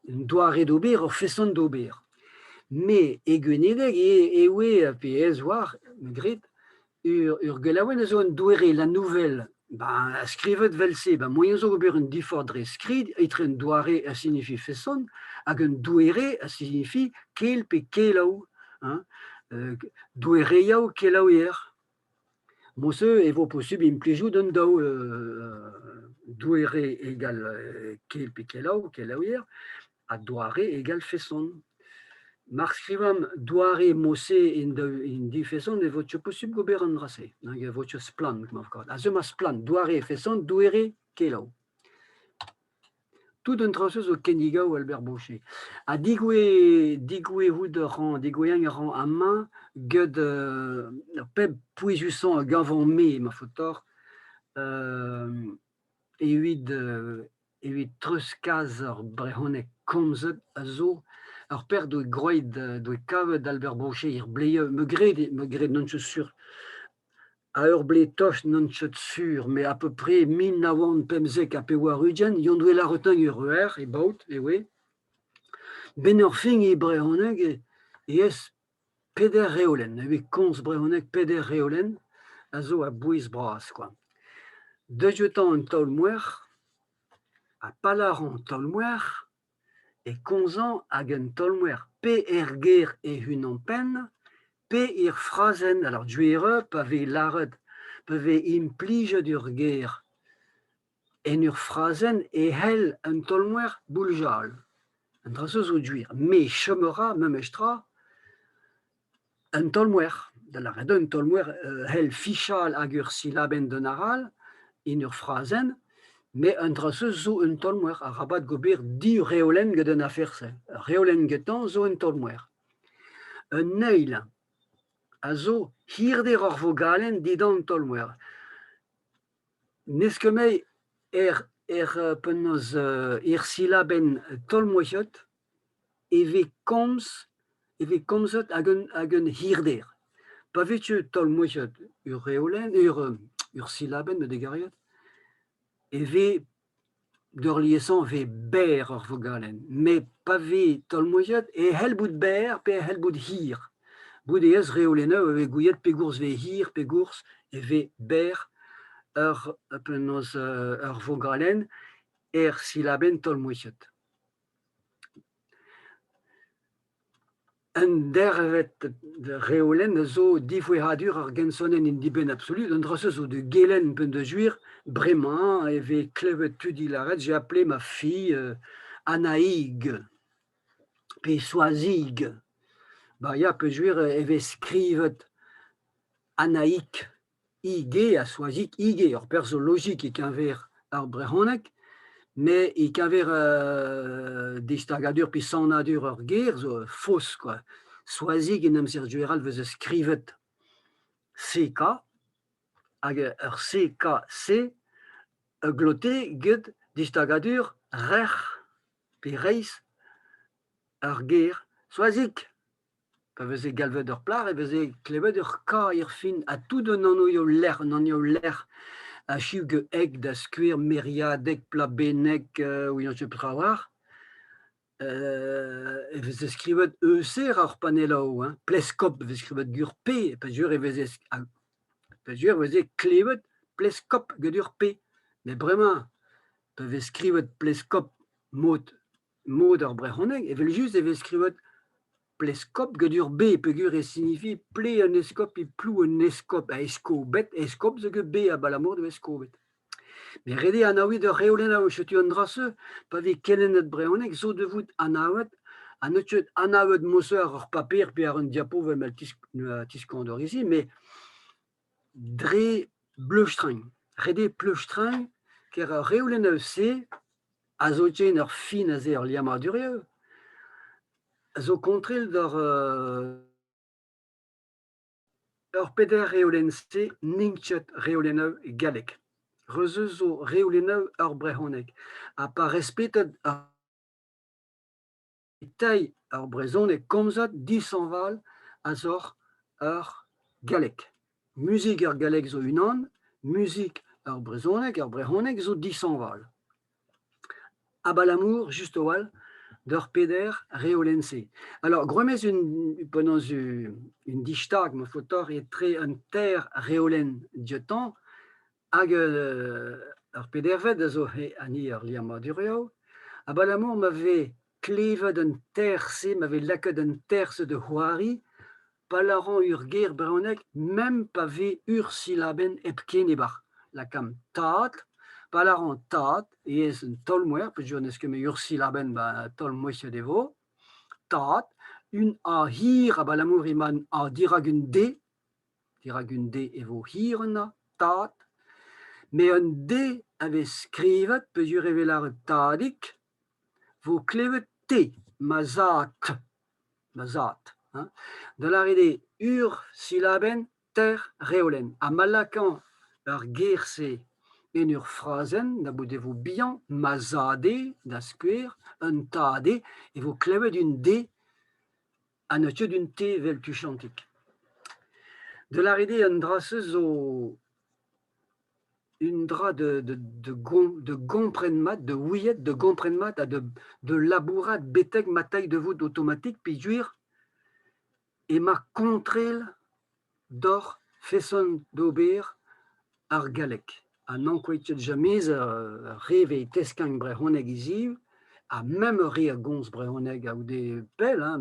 Speaker 2: Un doare d'ober, ur feson d'ober. Me e Gwenedeg e oe pe ez oar, me gred, ur gelaouenn a zo un doare, La Nouvelle. Ben, skrivet 'vel-se, ben moaien zo ober un diforc'h dre skrid etre un doare a signifie feson hag un doere a signifie kel pe kelaou. Hein. Doereioù kelaouier. Mod-se e vo posubl implijout un daou doare egal kel pe kelaou, kelaouier, ha doare egal feson. Mar skrivan doare mod-se en div feson e vo ket posubl ober an dra-se, hag e vo ket splann ma vo kavet. Aze emañ splann, doare feson, doare kelaou. Tout an traoù-se zo kennigañ Albert Boucher. Ha degouezhout a ran, degouezhañ a ran amañ get ar pep pouezusañ a gavan-me ma faot deoc'h evit evit treuzkas ar brezhoneg komzet a zo ur pec'h doe groet doe kavet Albert Boucher er blez me gred me gred n'on ket sur A ur blez tost n'on ket sur, met à peu près 1995, yon doe lâret ur eur e baot e oe. 'Benn ur fin e brezhoneg e ez peder reolenn, evit komz brezhoneg peder reolenn a zo a-bouez bras kwa. Deuet an taol-mouezh ha pa lâran taol-mouezh e komzan ag un taol-mouezh pe er gêr e-unan-penn pe er frazenn alors gwir pa vez lâret pa vez implijet ur ger en ur frazenn e c'hell un taol-mouezh bouljal. An dra-se zo gwir. Me chom a ra memes tra un taol-mouezh, da lâret eo un taol-mouezh c'hell fichal hag ur silabenn d'un arall en ur frazenn, met an dra-se zo un taol-mouezh. Arabat gober div reolenn gant an afer-se. Ur reolenn gentañ zo un taol-mouezh. Un eil a zo hirder ur vogalenn dindan an taol-mouezh. N'eus ket met er er penaos er silabenn taol-mouezhiot e vez komz e vez komzet hag un hag un hirder. Pa vez tu taol-mouezhiat ur reolenn ur ur silabenn ma degariot e vez peurliesañ e vez berr ur vogalenn met pa vez taol-mouezhiat e c'hell bout berr pe e c'hell bout hir. Bout ez reolennoù e vez gouiet pegoulz e vez hir pegoulz e vez berr ur penaos ur vogalenn er silabenn taol-mouezhiat. Un derved reolenn a zo divoeradur ar gensonenn en dibenn absolut. An dra-se zo da gelenn peogwir bremañ e vez klevet tud é lâret j'ai appelé ma fille Anaïg pe Soazig. Ba ya peogwir e vez skrivet Anaïg IG ha Soazig IG, ur perzh zo logik e-keñver ar brezhoneg, met e-keñver distagadur pe sanadur ur ger zo faos kwa. Soazig en amzer gwechall 'veze skrivet CK hag ur CKC a glote get distagadur rec'h pe reizh ar ger Soazig. Pa veze galvet ur plac'h e veze klevet ur K er fin ha tout an anvioù-lec'h, an anvioù-lec'h achiv eg da skouer Meriadeg, Plabenneg, ouian ket petra 'oar. E veze skrivet EC ar panelloù hein, Pleskop e vez skrivet ur P peogwir e veze peogwir e veze klevet Pleskop get ur P. Met bremañ pa vez skrivet Pleskop mod mod ar brezhoneg evel-just e vez skrivet Pleskop get ur B peogwir e sinifi ple un eskob e plou un eskob ha eskobet, eskob zo get B abalamour d'o eskobet. Met ret eo anaouit ur reolenn setu an dra-se pa vez kelennet brezhoneg zo da vout anavet ha n'eo ket anavet mod-se àr ur paper pe àr un diapo evel ma tiskouezan hiziv met dre bleustriñ. Ret eo pleustriñ kar ar reolennoù-se a zo ken ur fin aze ur liammadurioù a zo kontrel d'ur Ur peder reolenn-se n'int ket reolennoù gallek. Reuz zo reolennoù ur brezhoneg ha pa respetet ar tailh ur brezhoneg komzet dishañval a-zoc'h ur galleg. Muzik ar galleg zo unan, muzik ar brezhoneg ar brezhoneg zo dishañval. Abalamour, just a-walc'h, d'ur peder reolenn-se. Alors, gwremez un penaos un distag ma faotoc'h etre un teir reolenn dioutañ hag ur pedervet a zo hini ar liammadurioù, abalamour ma vez klevet an ter-se, ma vez lakaet an ter-se da c'hoari, pa lâran ur ger brezhonek mem pa vez ur silabenn hepken e-barzh. Lakaomp tad, pa lâran tad ez un taol-mouezh peogwir n'eus ket met ur silabenn ba taol-mouezhiet e vo. Tad, un A hir abalamour emañ un A dirak un D, dirak un D e vo hir un A, tad. Met un D a vez skrivet peogwir e vez lâret tadig, vo klevet te, ma zad. Ma zad, hein. Da lâret eo ur silabenn teir reolenn. Ha ma lakañ ar ger-se en ur frazenn, na bout e vo bihan, ma zad eo, da skouer, un tad eo, e vo klevet un D ha n'eo ket un T evel tuchantik. Da lâret eo an dra-se zo un dra de gompren mat, de ouiet, de gompren mat ha de labourat betek ma tay da vout automatik peogwir emañ kontrel doc'h feson d'ober ar galleg. Ha n'ankouait ket james ar re 'vez teskañ brezhoneg hiziv ha mem ur re a gomz brezhoneg a-goude pell hein,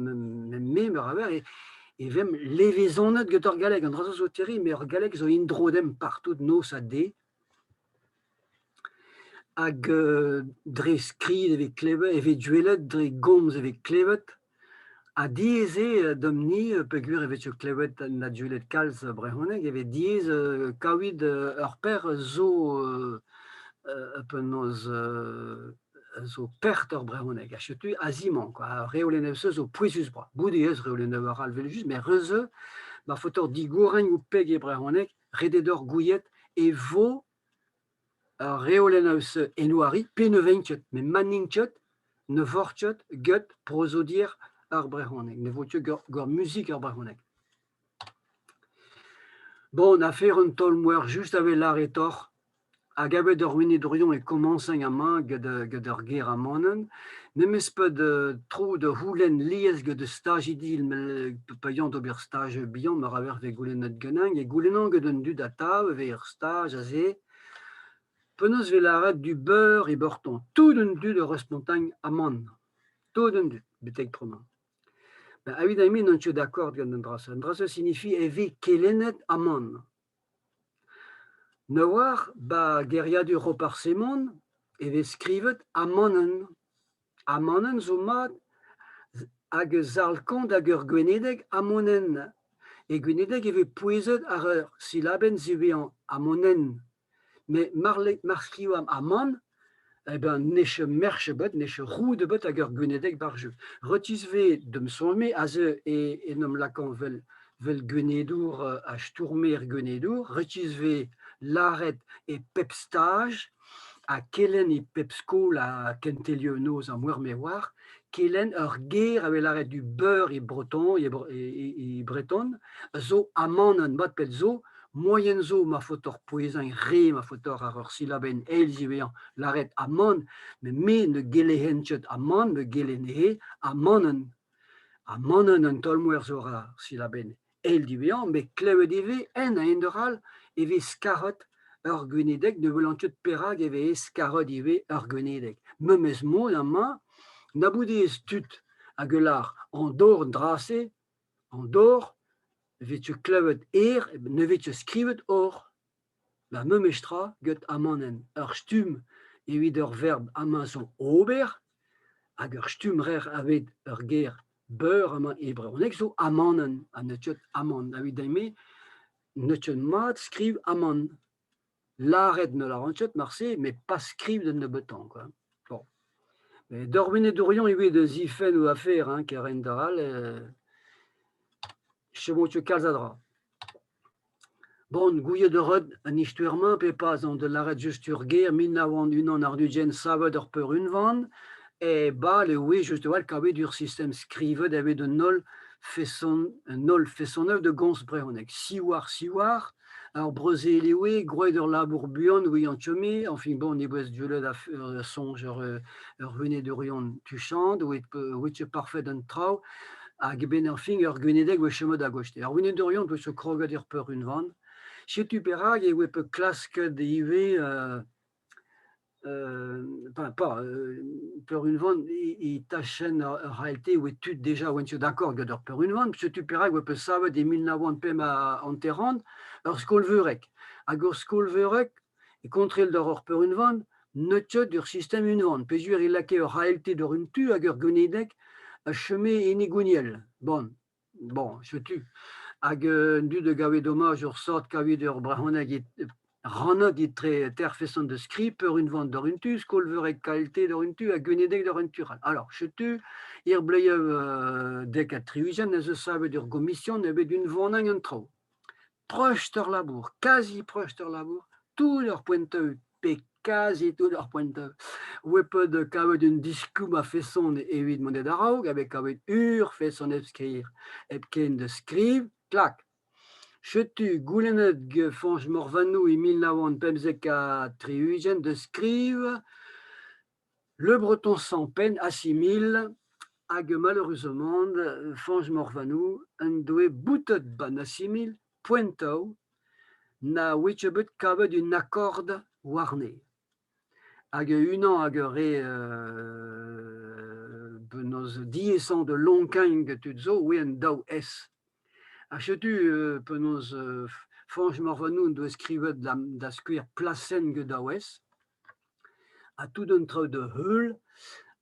Speaker 2: mem me meur a wech e vemp levezonet get ar galleg. An dra-se zo terribl met ar galleg zo en-dro demp partout noz ha deiz. Hag dre skrid e vez klevet e vez gwelet, dre gomz e vez klevet. Ha diaes eo deomp-ni peogwir e vez klevet na gwelet kalz brezhoneg e vez diaes kaout ur paer zo penaos zo pert ur brezhoneg. Ha setu aze-mañ kwa, ar reolennoù-se zo pouezus-bras. Goude ez reolennoù arall evel-just, met reuzeu ma faotoc'h digouriñ ho peg e brezhoneg, ret eo deoc'h gouiet e vo ar reolennoù-se enouari pe ne vent ket. Met ma n'int ket, ne vor ket get prozodier ar brezhoneg, ne vo ket gant muzik ar brezhoneg. Bon, afer un taol-mouezh just a vez lâretoc'h hag a-bet ur munud-orion e komañsañ amañ get ur ger amanenn. Memes pet tro da c'houlenn lies get stajidi pa yan d'ober staj bihan mar a vez goulennet ganin e goulennan get an dud atav e vez ur staj aze. Penaos e vez lâret du beurre e breton? Tout an dud a respontañ amann. Tout an dud, betek bremañ. Ben, evit n'on ket d'accord gant an dra-se. An dra-se signifie e vez kelennet amann. Ne oar 'ba geriadur Roparz-Hemon e vez skrivet amanenn. Amanenn zo mat hag eus Arlkont hag ur gwenedeg amonenn. E gwenedeg e vez pouezet àr ur silabenn ziwezhañ, amonenn. Met mar skrivan amann, eh ben n'eo ket merch ebet, n'eo ket roud ebet hag ur gwenedeg 'barzh jeu. Retis 'vez da'm soñj-me aze en em lakañ 'vel gwenedour ha stourmer gwenedour, retis 'vez lâret e pep staj ha kelenn e pep skol ha kentelioù noz ha meur me 'oar, kelenn ur ger a vez lâret du beurre e breton, e breton, zo amanenn mat pell zo. Moaien zo ma faotoc'h pouezañ re ma faotoc'h àr ur silabenn eil ziwezhañ lâret amann met me ne gelehen ket amann me gelennehe amanenn. Amanenn an taol-mouezh zo ar silabenn eil diwezhañ met klevet ivez en a-hend-arall e vez skaret ur gwenedeg ne welan ket perak e vez skaret ivez ur gwenedeg. Memes mod amañ na bout ez tud hag a lâr an dor an dra-se an dor e vez klevet er ne vez ket skrivet or. Ma memes tra get amanenn ur stumm evit ur verb amañ zo ober hag ur stumm rer aveit ur ger beur amañ e brezhoneg zo amanenn ha n'eo ket amann. Evit din-me n'eo ket mat skriv amann. Lâret ne lâran ket marse met pas skriv d'un nebeutañ quoi. Bon. Mais dormenet-ourion ivez da zifenn o afer hein, kerent-arall chomont ket kalz a dra. Bon, gouiet a ret an istoer-mañ pe pas on da lâret just ur ger 1921 savet ur peurunvan e bal e oe just a-walc'h kavet ur sistem skrivet evit an holl feson an holl fesonoù da gomz brezhoneg. Siwar siwar, ar brezel e oe, gwraet ur labour buan ouian chome, enfin bon, ne boas deuet da soñj ur wenedourion tuchant, oe ket parfet an traoù. Hag a-benn ar fin ur gwenedeg oa chomet a-gostez. Ar wenedourion 'peus zo kroget er peurunvan. Setu perak e oa bet klasket ivez pas peurunvan e tachenn ar ALT oa tud deja oant ket d'accord gant ar peurunvan. Setu perak e oa bet savet e 1955 ur skol-veureg. Hag ur skol-veureg e kontrel d'ar ur peurunvan n'eus ket ur sistem unvan peogwir e lakae ur ALT d'ur un tu hag ur gwenedeg a chome hini Gouniel. Bon, bon, setu. Hag an dud a gave domaj ur sort kavet ur brezhoneg rannet etre ter feson da skriv, peurunvan d'ur un tu, skol-veureg KLT d'ur un tu ha gwenedeg d'ur un tu all. Alors, setu, er bleiev 70 ez eus savet ur gomision evit unvanañ an traoù. Proch d'ur labour, kazi proch d'ur labour, tout ur poent-eü pe kazi tout ur poent-eü. Oe peud kavet un diskoulm a-feson evit mont a-raok, a vez kavet ur feson hep skriv, hepken da skriv, klak. Setu goulennet gant Fañch Morvannou e 1975 da skriv Le Breton sans peine assimile hag malheureusement Fañch Morvannou en doe boutet 'ba 'n assimil poentoù na oe ket bet kavet un akord warne. Hag unan hag ur re penaos diaesañ da lonkañ get tud zo oe an daou S. Ha setu penaos Fañch Morvannou en doa skrivet da skouer plasenn get daou S. Ha tout an traoù da heul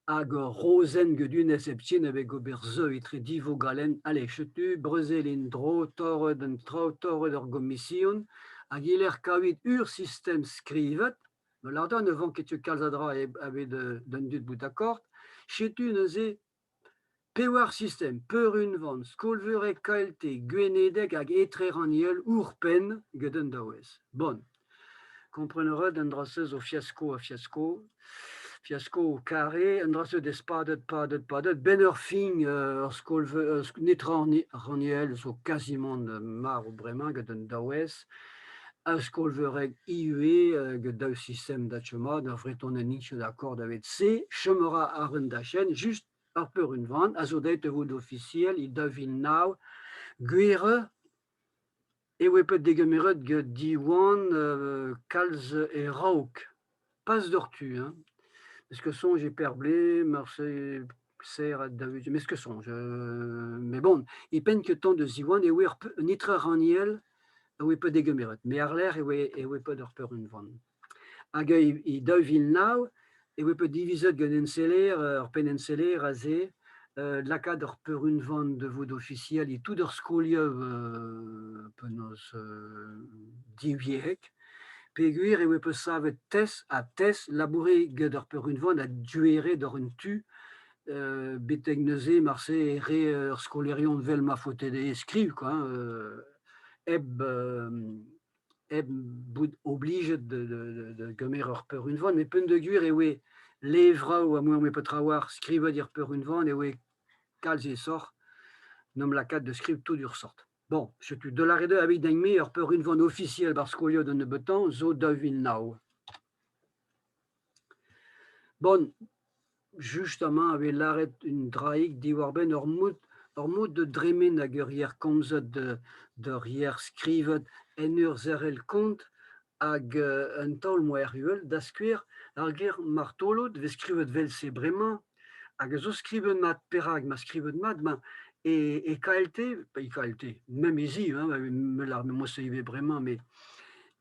Speaker 2: hag ur rozenn gudunez hepken a vez gober seu etre div vogalenn. Ale, setu brezel en-dro, torret an traoù, torret ar gomision hag e-lec'h kaout ur sistem skrivet, ma lâr ne vank ket kalz a dra evit d'an dud bout akord, setu neuze pevar sistem peurunvan, skol-veureg KLT, Gwenedeg hag etreranniel ouzhpenn get an daouez. Bon, kompren a ret an dra-se zo fiasko ha fiasko, fiasko kare, an dra-se 'dez padet, padet, padet, 'benn ur fin ur skol-veur netra ranniel zo kazimant marv bremañ get an daouez. Ar skol-veureg ivez get daou sistem da chom mat, ar Vretoned n'int ket akord aveit se. Chom a ra àr un dachenn just ar peurunvan a zo deuet da vout ofisiel e 2009. Gwir e oe bet degemeret get Diwan kalz e-raok. Pas doc'htu hein. Parce que soñj e Perblé, marse serr da mes que soñj. Mais bon, e penn ket de Ziwan e oe un etre-ranniel a oe bet degemeret. Mais àr-lerc'h e oe bet ur peurunvan. Hag e 2009 e oe bet divizet gant enseller, ur penn-enseller aze, lakaat ur peurunvan da vout ofisiel e tout ar skolioù penaos divyezhek. Peogwir e oe bet savet tes ha tes laboure get ar peurunvan ha duere doc'h un tu betek neuze marse e re ur skolaerion 'vel ma faote dezhe skriv kwa hep hep bout oblijet da gemer ur peurunvan met peogwir e oe levraou ha muioc'h petra oar skrivet er peurunvan e oe kalz aesoc'h 'n em lakaat da skriv tout ur sort. Bon, setu da lâret eo evit din-me ur peurunvan ofisiel 'barzh skolioù da nebeutañ zo 2009. Bon, just amañ e vez lâret un draig diwar-benn ur mod ur mod da dremen hag ur yer komzet d'ur yer skrivet en ur zerc'hel kont hag un taol-mouezh uhel. Da skouer, ar ger martolod 'vez skrivet 'vel-se bremañ hag a zo skrivet mat. Perak 'ma skrivet mat? Ma e KLT, e KLT, mem hiziv hein, me lâr memes ivez bremañ met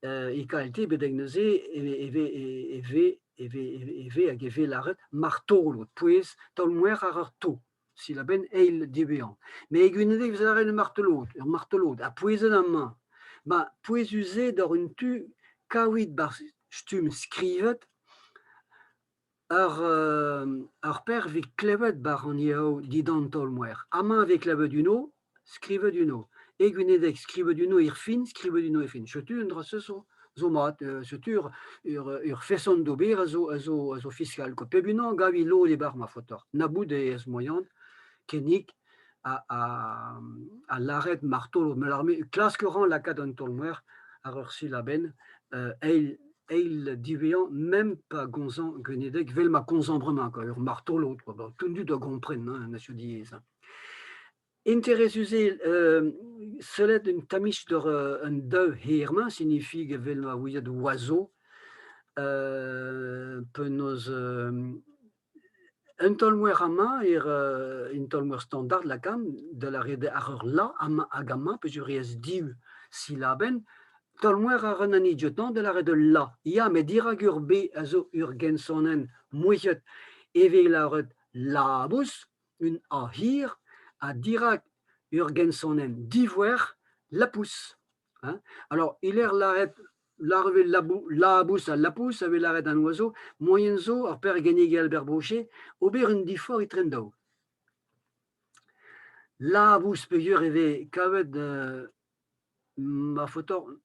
Speaker 2: e KLT betek neuze e vez e vez e vez hag e vez lâret martolod, pouez taol-mouezh àr ur to, silabenn eil diwezhañ. Met e Gwenedeg e vez lâret martolod, ur martolod, ha pouezet amañ. Ma pouezus-se doc'h un tu kavit 'barzh stumm skrivet ur per 'vez klevet 'barzh an yev dindan taol-mouezh. Amañ e vez klevet uno, skrivet uno. E Gwenedeg skrivet uno er fin, skrivet uno er fin. Setu un dra-se zo zo mat. Setu ur ur feson d'ober a zo a zo a zo fiskal kwa. Pep unan a gav e lod e-barzh ma faotr. Na bout ez moaian kennig ha ha lâret martolod. Me lâr-me klask a ran lakaat an taol-mouezh àr ur silabenn eil eil diwezhañ mem pa gomzan gwenedeg 'vel ma komzan bremañ kwa, ur martolod kwa, tout an dud a gompren hein, monsieur diaes. Interesus eo sellet un tammig doc'h an daou hir-mañ, signifie evel ma ouiet oiseau, penaos un taol-mouezh amañ er un taol-mouezh standard lakaomp da lâret ar ur la amañ hag amañ peogwir ez div silabenn, taol-mouezh ar un hini dioutañ da lâret ul la. Ya, met dirak ur b a zo ur gensonenn mouezhiet e vez lâret labous un A hir ha dirak ur gensonenn divouec'h lapous. Hein. Alors, e-lec'h lâret lâret labous ha lapous a vez lâret an oiseau, moaien zo ar pergennig Albert Brochet ober un diforc'h etre an daou. Labous peogwir e vez kavet ma faotoc'h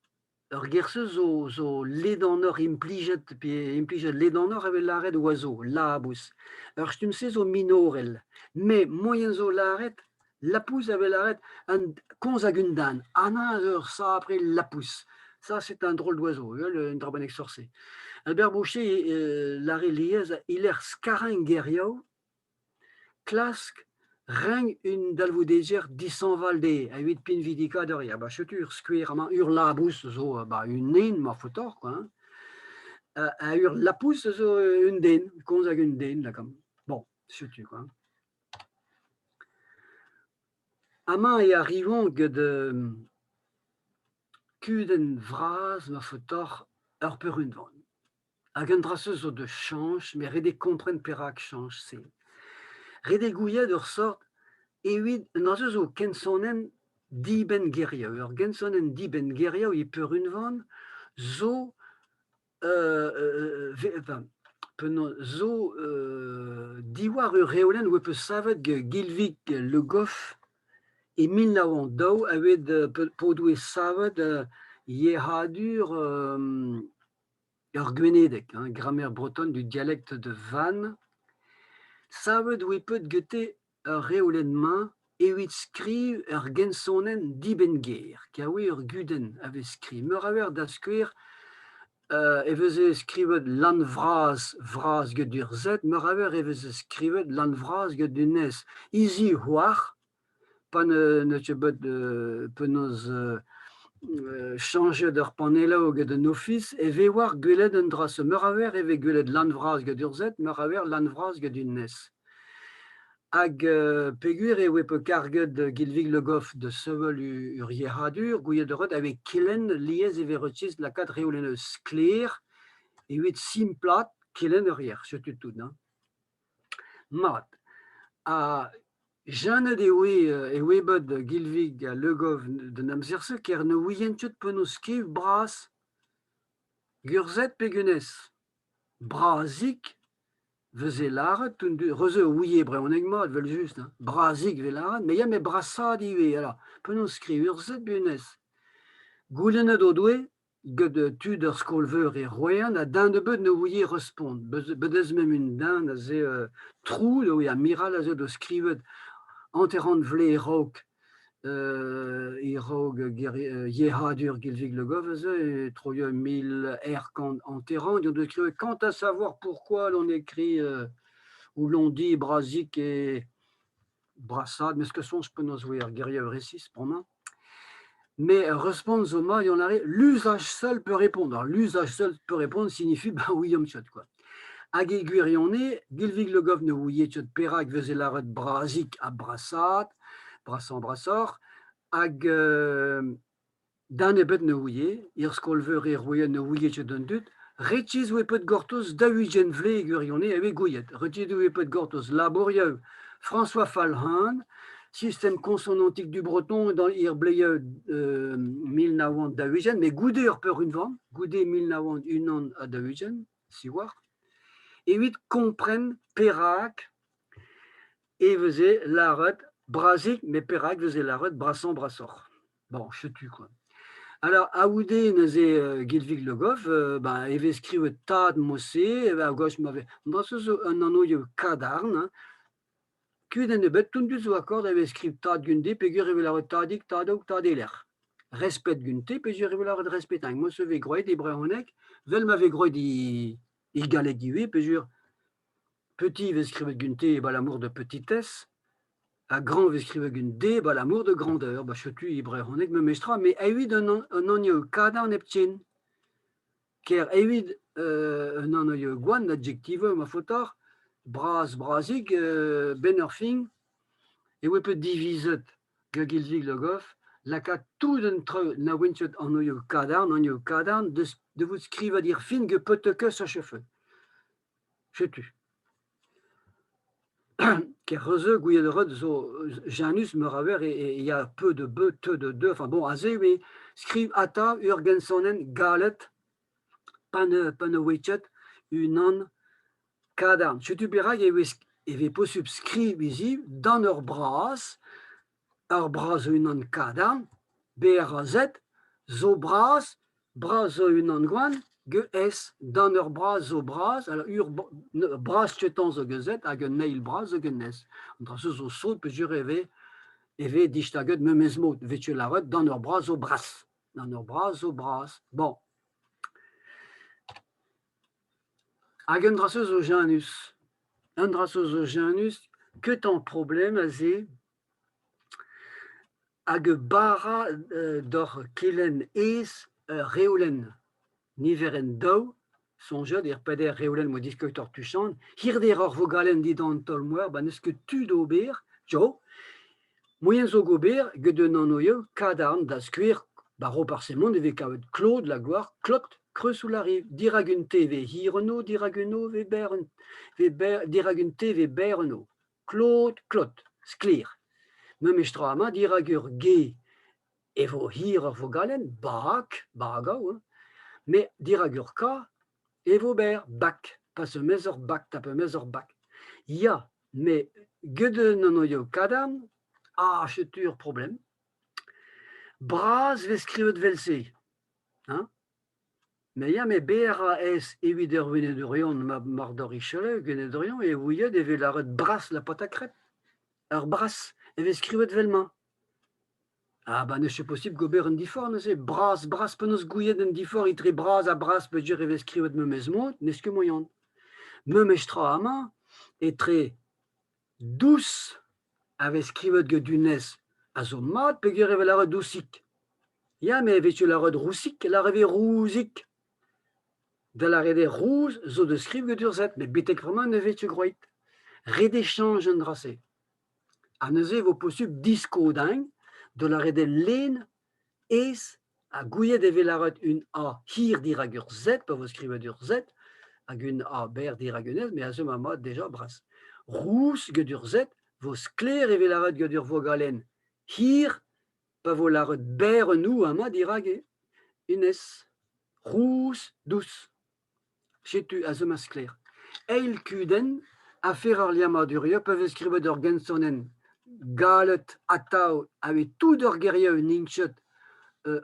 Speaker 2: Ur ger-se zo zo ledanoc'h implijet pe implijet ledanoc'h evel lâret oiseau, labous. Ur stumm-se zo minorel. Met moaien zo lâret lapous a vez lâret un komz hag un den. Anna zo ur sapre lapous. Ça c'est un drôle d'oiseau, un dra bennak sort-se. Albert Boucher lâre lies e-lec'h skarañ gerioù Klask reiñ un dalvoudegezh dishañval dezhe evit pinvidikaat ur ya ba setu ur skouer amañ ur labous zo ba un den ma faotoc'h kwa hein ha ur lapous zo un den komz ag un den lakaomp bon setu kwa. Amañ e arrivomp get kudenn vras ma faotoc'h ur peurunvan. Hag an dra-se zo da chañch met ret eo kompren perak chañch se. Ret eo gouiet ur sort evit an dra-se zo kensonenn dibenn-geriañ. Ur gensonenn dibenn-geriañ e peurunvan zo penaos zo diwar ur reolenn oa peus savet gant Guilvig Le Goff E 1902 e oa p'o doe savet yec'hadur ur gwenedeg, hein, grammaire bretonne du dialecte de Vannes. Savet oa bet gete ur reolenn-mañ evit skriv ur gensonenn dibenn-ger, kar oa ur gudenn a vez skriv. Meur a wech da skouer e veze skrivet Lann Vras vras get ur Z, meur a wech e veze skrivet Lann Vras get un S. Hiziv c'hoazh, pa n'eus ket bet penaos chañjet ar panelloù get an ofis e vez war gwelet un dra-se. Meur a wech e vez gwelet Lann Vras get ur Z, meur a wech Lann Vras get un S. Hag peogwir e oe peurkarget Guilvig Le Goff da sevel ur yec'hadur, gouiet a ret a vez kelenn lies e vez resis lakaat reolennoù sklaer evit simplaat kelenn ur yec'h, setu tout. Hein. Mat. Ha jenet e oe e oe bet Guilvig ha Le Goff d'an amzer-se ker ne ouient ket penaos kev bras Gurzet pe Gunez. Brazik 'veze lâret reuzeu 'ouie brezhoneg mat evel-just hein, brazik 'vez lâret met ya met brasaat ivez alors penaos skriv ur z honnezh. Goulennet o doe get tud ar skol-veur e Royan ha den ebet ne ouie respont. Bet eus mem un den aze Trou eo amiral aze 'doa skrivet hanter-kant vloaz e-raok. E-raok yec'hadur Guilvig Le Goff aze, e troio 1000 R hanteran, deus skrivet quant à savoir pourquoi l'on écrit ou l'on dit brazik et brasad, mes ket soñj penaos 'voe ar gerioù resis bremañ. Mais respont zo mat eo lâret l'usage seul peut répondre. Alors l'usage seul peut répondre signifie ben ouiomp ket quoi. Hag e gwirionez, Guilvig Le Goff ne ouie ket perak 'veze lâret brazik ha brasad, brasañ brasoc'h, hag den ebet ne ouie, er skol-veur e roe ne ouie ket an dud, retis 'oe pet gortoz 40 vloaz e gwirionez e oe gouiet. Retis 'oe pet gortoz labourioù François Falhan, système consonantique du breton dans ir bleioù 1940, met goude ur peurunvan, goude 1941, siwazh, evit kompren perak e veze lâret brazik, met perak e veze lâret brasañ brasoc'h. Bon, setu quoi. Alors, a-houde neuze Guilvig Le Goff, ben, e vez skrivet tad Mosse, a-gozh ma vez... An zo un anv kadarn, hein. Kudenn ebet, tout an dud zo akord e vez skrivet tad gante peogwir e vez lâret tadig, tadog, tadeler. Respet gante peogwir e vez lâret respetañ. Mod se 'vez gwraet e brezhoneg, 'vel ma vez gwraet e galleg ivez peogwir petit 'vez skrivet gante abalamour da petitesse ha grand 'vez skrivet gant D abalamour da grandeur. Ba setu e brezhoneg memestra, met evit an anv kadarn hepken. Ker evit un anv gwan, adjektiv ma faotoc'h, bras brazik, 'benn ur fin, e oa bet divizet gant Guilvig Le Goff lakaat tout an traoù na oant ket anvioù kadarn da vout skrivet er fin gant paotr sache-feu. Setu. Kerreuzeu, Gouied-Reud zo Janus meur a eur e ya peu de beu, te de deux, enfin bon, aze eo skriv atav ur gensonenn galet pa ne oe ket unan kadarn. Setu perak e vez posupl skriv hiziv d'an ur bras, ur bras zo unan kadarn, BRAZ, zo bras, bras zo unan gwan, GS, d'an ur bras zo bras, alors ur bras ketañ zo GZ hag un eil bras zo GS. An dra-se zo sot peogwir e vez distaget memes mod, 'vez ket lâret d'an ur bras zo bras, d'an ur bras zo bras. Bon. Hag un dra-se zo Janus. Un dra-se zo Janus, ketañ problem aze hag bara doc'h kelenn aes ur reolenn. Niverenn daou, soñjet er peder reolenn 'moa diskouezet tuchant, hirder ur vogalenn dindan taol-mouezh ba n'eus ket tu d'ober, jo. Moaien zo gober get un anv kadarn, da skouer, ba Roparz-Hemon e vez kavet Claude Lagloire, Klot, Creusou la Rive, dirak un TV hir un O, dirak un O 'vez berr un 'vez berr dirak un T 'vez berr un O. Claude, Klot, sklaer. Memes tra amañ dirak ur G e vo hir ur vogalenn, bak, bagañ, hein, met dirak ur K e vo berr, bak, pas ur mezh ur bak, tap ur mezh ur bak. Ya, met get un anv kadarn, ah setu ur problem. Bras 'vez skrivet 'vel-se, hein. Me ya met BRAS evit ur wenedourion ma mar doc'h Richelieu gwenedourion e ouiet e vez lâret bras la pâte à crêpes. Ur bras e vez skrivet 'vel-mañ. Ah ba n'eo ket posupl gober un diforc'h neuze. Bras bras penaos gouiet un diforc'h etre bras ha bras peogwir e vez skrivet memes mod, n'eus ket moaian. Memes tra amañ etre dous a vez skrivet gant Dunez a zo mat peogwir e vez lâret dousik. Ya, met e vez lâret rousik, lâret e vez rouzik. Da lâret eo rouz zo da skriv gant ur Z, met betek bremañ ne vez ket gwraet. Ret eo chañj an dra-se. Ha neuze e vo posupl diskodañ da lâret eo lenn aes ha gouiet e vez lâret un A hir dirak ur Z pa vo skrivet ur Z hag un A berr dirak un S, met aze emañ mat deja bras. Rous gant ur Z vo sklaer e vez lâret gant ur vogalenn hir pa vo lâret berr un O amañ dirak un S. Rous, dous. Setu aze ma sklaer. Eil kudenn, afer ar liammadurioù pa vez skrivet ur gensonenn galet atav aveit tout ur gerioù n'int ket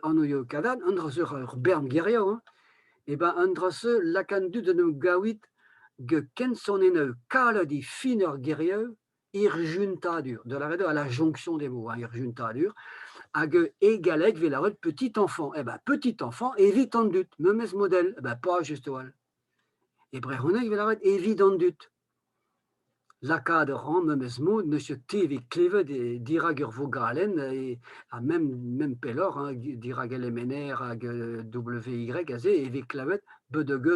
Speaker 2: anvioù kadarn, an dra-se a ra ur bern gerioù hein, eh ben an dra-se laka an dud en em gaouit get kensonennoù kalet e fin ur gerioù. Irjuntadur, de lâret eo à la jonction des mots, hein, irjuntadur, hag e galleg 'vez lâret petit enfant. Eh ben petit enfant evit an dud, memes model, eh ben pas just a-walc'h. E brezhoneg e vez lâret evit an dud. Lakaat a ran memes mod n'eus ket te evit klevet dirak ur vogalenn ha mem pelloc'h hein, dirak LMNR hag WY aze e vez klevet BDG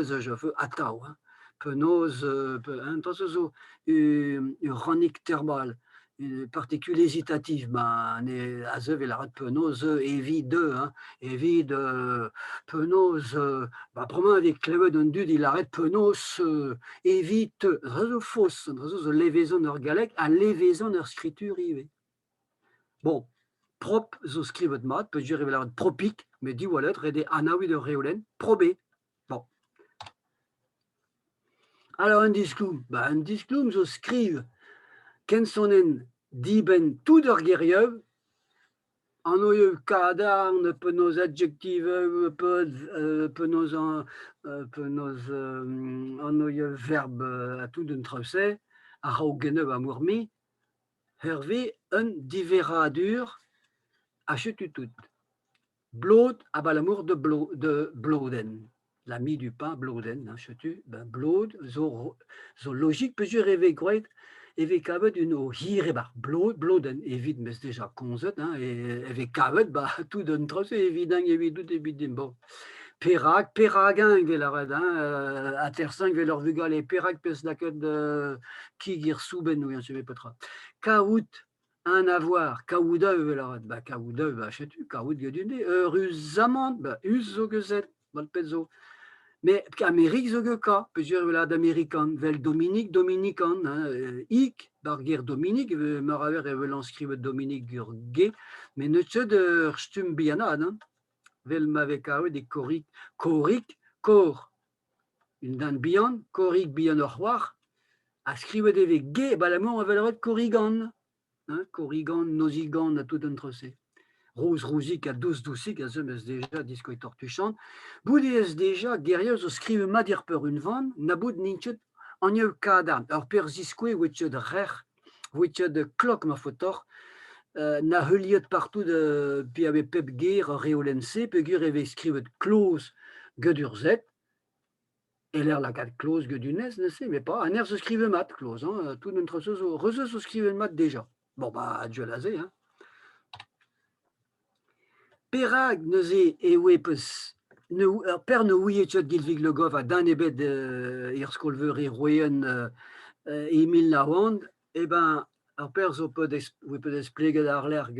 Speaker 2: atav hein. Penaos un dra zo ur rannig termal, une particule hésitative, ben aze e vez lâret penaos evit hein, evit penaos ba bremañ e vez klevet an dud é lâret penaos evit se zo faos, se zo levezon ur galleg ha levezon ur skritur ivez. Bon, prop zo skrivet mat peogwir e vez lâret propik, met diwallet ret eo anaouit ur reolenn, probe. Bon. Alors un diskoulm, ba un diskoulm zo skriv kensonenn dibenn tout ur gerioù, anvioù kadarn, penaos adjektivoù, penaos penaos anvioù verb ha tout an traoù-se, a-raok geneu ha mor-me, hervez un diverradur ha setu tout. Blod abalamour da da Blodenn, l'ami du pain Blodenn, hein, setu ben Blod zo zo logik peogwir e vez gwraet e vez kavet un o hir e-barzh Blod Blodenn evit 'meus deja komzet hein, e vez kavet 'ba tout an traoù-se evit eñ evidout evit din bon. Perak perak eñ e vez lâret hein, atersañ evel ur vugale perak 'peus lakaet kig er soubenn ouian se petra. Kaout Un avoir, kaout evel lâret, ba kaout eu, ba setu, kaout get unan, eüruzamant, ba us zo geuzet, mat pet zo. Mais Amerik zo get ka, peogwir e lâret amerikan, 'vel Dominique, Dominikan, hein, ik, ba'r ger Dominique, meur a eur e welan skrivet Dominique ur G, met n'eus ket ur stumm bihanaat, hein, 'vel ma vez kavet e Korig, Korig, Kor. Un den bihan, Korig bihan ur c'hoar, ha skrivet e vez G abalamour ma vez lâret Korrigan, hein, Korrigan, Nozigan ha tout an traoù-se. Roz Rouzig ha Dous Dousig a zeu meus deja diskoeit tortuchant. Bout ez deja gerioù zo skrivet mat er peurunvan, na bout n'int ket anv kadarn. Ur peurziskouez oa ket rec'h, oa ket klok ma faotoc'h, na heuliet partout pe a vez pep ger ur reolenn-se peogwir e vez skrivet kloz get ur Z, e-lec'h lakaat kloz get un S neuze, met pas an R zo skrivet mat kloz, hein, tout an traoù-se zo reuzeu zo skrivet mat deja. Bon bah adieu aze hein. Perak neuze e oe peus ne ur per ne ouie ket Gilvig Le Goff ha den ebet er skol-veur e Rouen e 1900, eh ben ar perzh zo peut oe peut espleget àr-lerc'h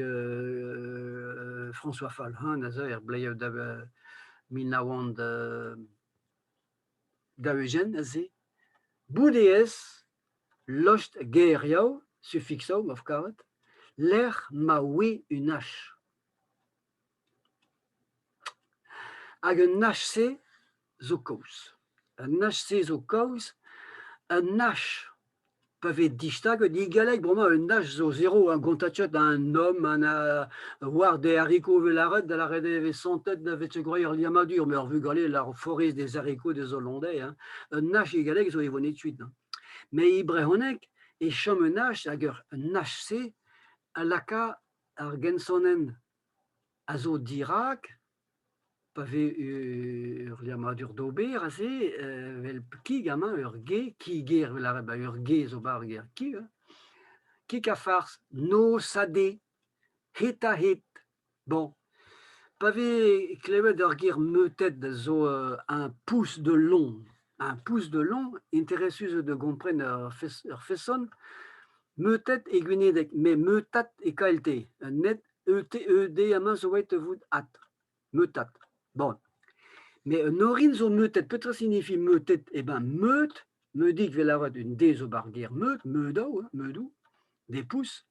Speaker 2: François Fall hein, neuze er bleioù da 1940 aze. Bout eo lost gerioù, suffixoù ma karet, lec'h ma oe un H. Hag un H-se zo kaoz. Un H-se zo kaoz, un H pa vez distaget e galleg bremañ un H zo zero un gontachet un homme un war des haricots 'vez lâret da lâret e vez santet da vez gwraet ur liammadur met ar vugale lâr forest des haricots des Hollandais hein. Un H e galleg zo e vo net-suit hein. Met e brezhoneg e chom un H hag un H-se a laka ar gensonenn a zo dirak pa vez ur liammadur d'ober aze evel kig amañ ur G, kiger 'vel lâret 'ba ur G zo 'ba ar ger kig hein. Kig ha farz, noz ha de, het-ha-het. Bon, pa vez klevet ur ger meutet zo un pouce de long, un pouce de long, interesus eo da gompren ur feson, meutet e gwenedeg, met meutat e KLT, un net ETED amañ zo aet da vout at, meutat. Bon. Mais un orin zo meutet. Petra signifie meutet? Eh ben meut, meudig 'vel lâret un D zo 'ba'r ger meut, meudoù, hein, meudoù, des pouces.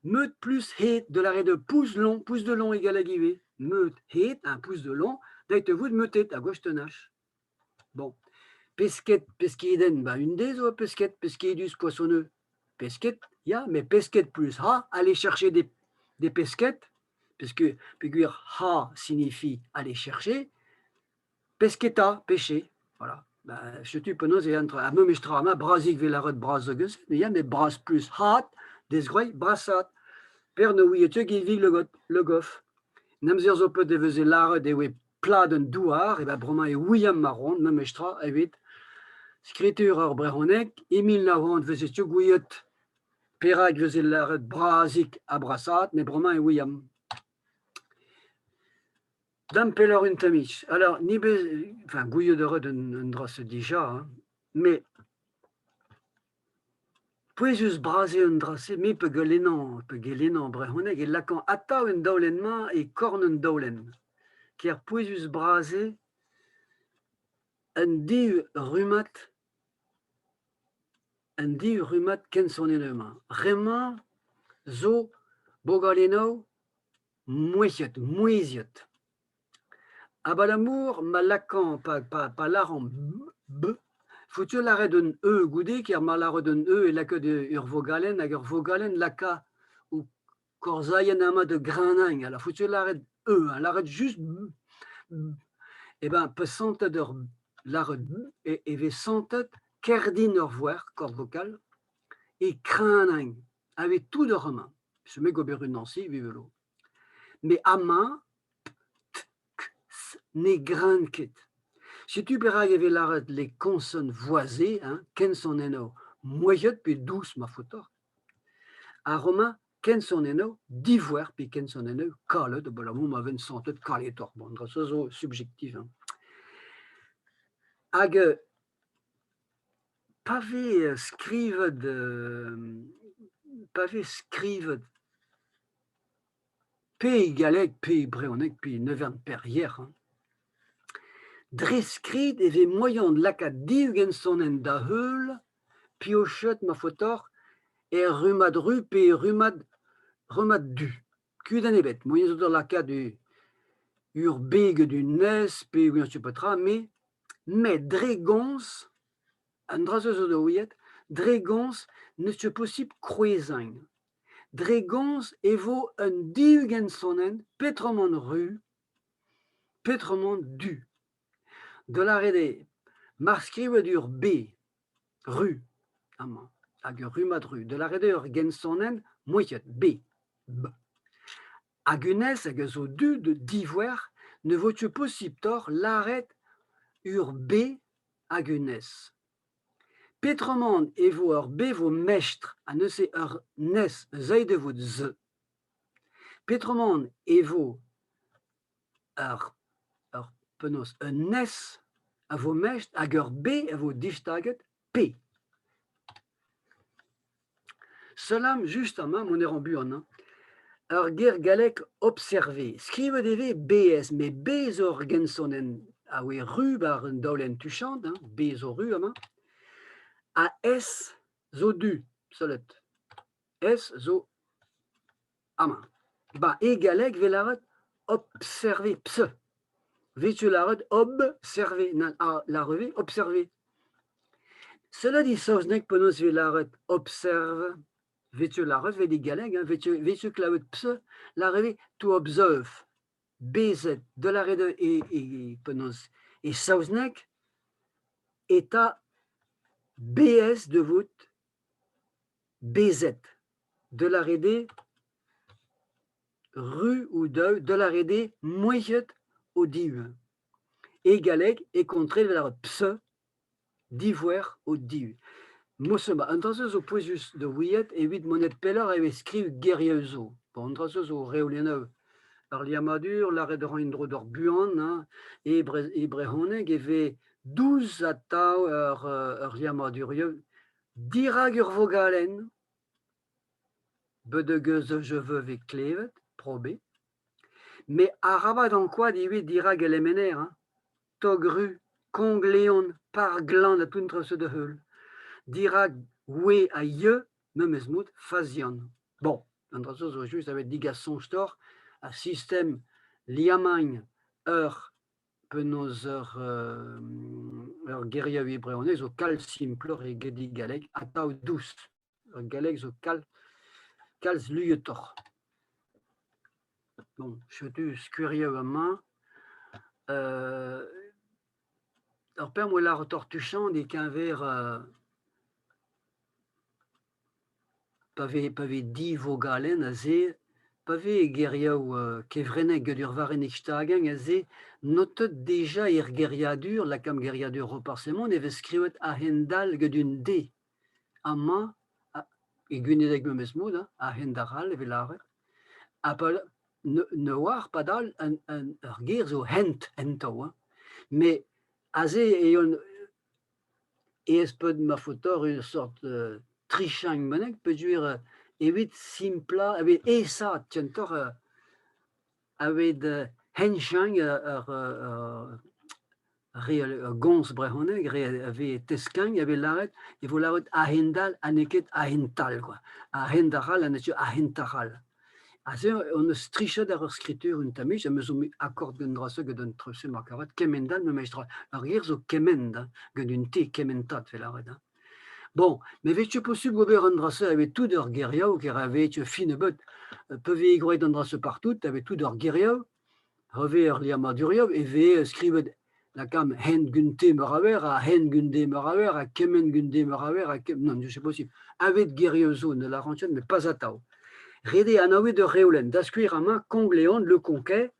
Speaker 2: Meut plus hed, de l'arrêt de pouce long, pouce de long e galleg ivez. Meut, hed, un pouce de long, deuet da vout meutet, a gauche un H. Bon. Pesked, peskedenn, ba un D zo pesked, peskedus, poissonneux. Pesked, ya, mais pesked plus ha, aller chercher des pesked, puisque peogwir ha signifie aller chercher, pesketa, pêcher, voilà. Ba setu penaos eo an tra. Ha memes tra amañ, brazik 'vez lâret bras hag eus, ya met bras plus hat, dezgroeiñ brasaat. Per ne ouie ket Guilvig Le Got, Le Goff. En amzer zo peut e veze lâret e oe plat an douar, e ba bremañ e ouiamp ma roont memes tra evit skritur ar brezhoneg. E 1900 veze ket gouiet perak e veze lâret brazik ha brasaat, met bremañ e ouiamp. Dam pelloc'h un tammig. Alors, ni bez, enfin, gouiet a ret un dra-se dija, hein, met pouezus-bras eo an dra-se, me pe gelennañ brezhoneg e lakañ atav un daolenn-mañ e korn un daolenn. Ker pouezus-bras eo an div rummad kensonennoù-mañ. Bremañ zo bogalennoù mouezhiet. Abalamour ma lakañ pa lâran b, faut-il lâret un e goude ker ma lâret un e e lakaet ur vogalenn hag ur vogalenn laka ho korzailhenn amañ da greñvañ. Alors faut-il lâret e, hein, lâret juste b, b. Eh ben pa santet ur lâret b e vez santet kerdin ur voer, corde vocale, e kreñvañ avec tout ur amañ. Se me gober un Nancy, vive lo. Met amañ, p, t, k, s ne gren ket. Setu perak e vez lâret les consonnes voisées, hein, kensonennoù mouezhiet pe dous ma faotoc'h, ha romain kensonennoù divoer pe kensonennoù kalet abalamour ma vent santet kaletoc'h. Bon, an dra-se zo subjektiv. Hein. Hag pa vez skrivet pa vez skrivet pe e galleg pe e brezhoneg pe ne vern pelec'h, hein, dre skrid e vez moaien lakaat div gensonenn da heul piochet ma faotoc'h er rummad ru pe er rummad du. Kudenn ebet, moaien zo da lakaat ur beg d'un nes pe n'eus petra, met dre gomz, an dra-se zo da ouiet, dre gomz n'eus ket posipl krouezañ. Dre gomz e vo un div gensonenn peotramant ru, peotramant du. Da lâret eo, mar skrivet ur B ru amañ, hag ur rummad ru, da lâret eo ur gensonenn mouezhiet B, B. Hag honnezh hag a zo du da divoer ne vo ket posipl deoc'h lâret ur B hag honnezh. Peotramant e vo ur B vo mestr ha neuze ur nes eus aet e vo z. Peotramant e vo ur penaos un S a vo mestr hag ur B a vo distaget P. Seul just amañ mont a ran buan hein. Ur ger gallek observer. Skrivet e vez BS, met B zo ur gensonenn a oe ru war un daolenn tuchant, hein, B zo ru amañ, ha S zo du, sellet. S zo amañ. Ba e galleg 'vez lâret observer, ps. Vez-tu lâret observer, nann, a lâret observer. Cela dit saozneg penaos 'vez lâret observe, vez-tu lâret 'vel e galleg, hein, vez-tu klevet ps, lâret 'vez to observe, bezet, da lâret eo e penaos e saozneg e ta BS da vout BZ, da lâret eo ru ou daou, da lâret eo mouezhiet o div. E galleg e kontrel vel ar ps divoer o div. Mosemat, an dra-se zo pouezus da ouiet evit monet pelloc'h e vez skriv gerioù zo. Bon, an dra-se zo reolennoù ar liammadur, lâret a ran en-dro d'ur buan, hein, e brezhoneg e vez dous atav ur liammadurioù dirak ur vogalenn, bet eus je veux vez klevet, probe, met arabat ankouaat ivez dirak al lemener, hein, tog-ru, Kong-Leon, Parglan ha tout an traoù-se da heul. Dirak we ha ye, memes mod, fazian. Bon, an dra-se zo just aveit degas soñj deoc'h ar sistem liammañ ur penaos ur geriaoueg brezhoneg zo kalz simploc'h eget e galleg, atav dous. Ar galleg zo kalz luietoc'h. Bon, setu skouerioù amañ. Ur pemp 'oa lâret tuchant e-keñver pa vez div vogalenn aze, pa vez gerioù kevrennek gant ur varrennig-stagañ aze, notet dija er geriadur, lakaomp geriadur Roparz Hemon, e vez skrivet a-hend-all gant un D. Amañ, e gwenedeg memes mod hein, a-hend-arall e vez lâret. Ha pa ne oar padal ur ger zo hent hentañ hein. Met aze eo aes peud ma faotoc'h ur sort trichañ bennak peogwir evit simplañ evit aesaat kentoc'h evit henchañ ur re ur gomz brezhoneg, re a vez teskañ a vez lâret e vo lâret a-hend-all ha n'eo ket a-hent-all kwa. A-hend-arall ha n'eo ket a-hent-arall. Aze hon eus strichet àr ur skritur un tammig ha me zo akord gant an dra-se gant an treuz-se mar karet kemend-all memes tra. Ur ger zo kement hein, gant un T, kementad 'vel lâret hein. Bon, met 'vez ket posubl ober an dra-se evit tout ur gerioù ker a vez fin nebeut. Pa vez gwraet an dra-se partout, evit tout ur gerioù, hervez ar liammadurioù e vez skrivet lakaomp hent gunte meur a wer ha hent gunde meur a wer ha kement gunde meur a wer ha non, c'est possible. Avet gerioù zo ne lâran ket, met pas atav. Ret eo anavet ur reolenn. Da skouer amañ, Kongleon, Le Conquet,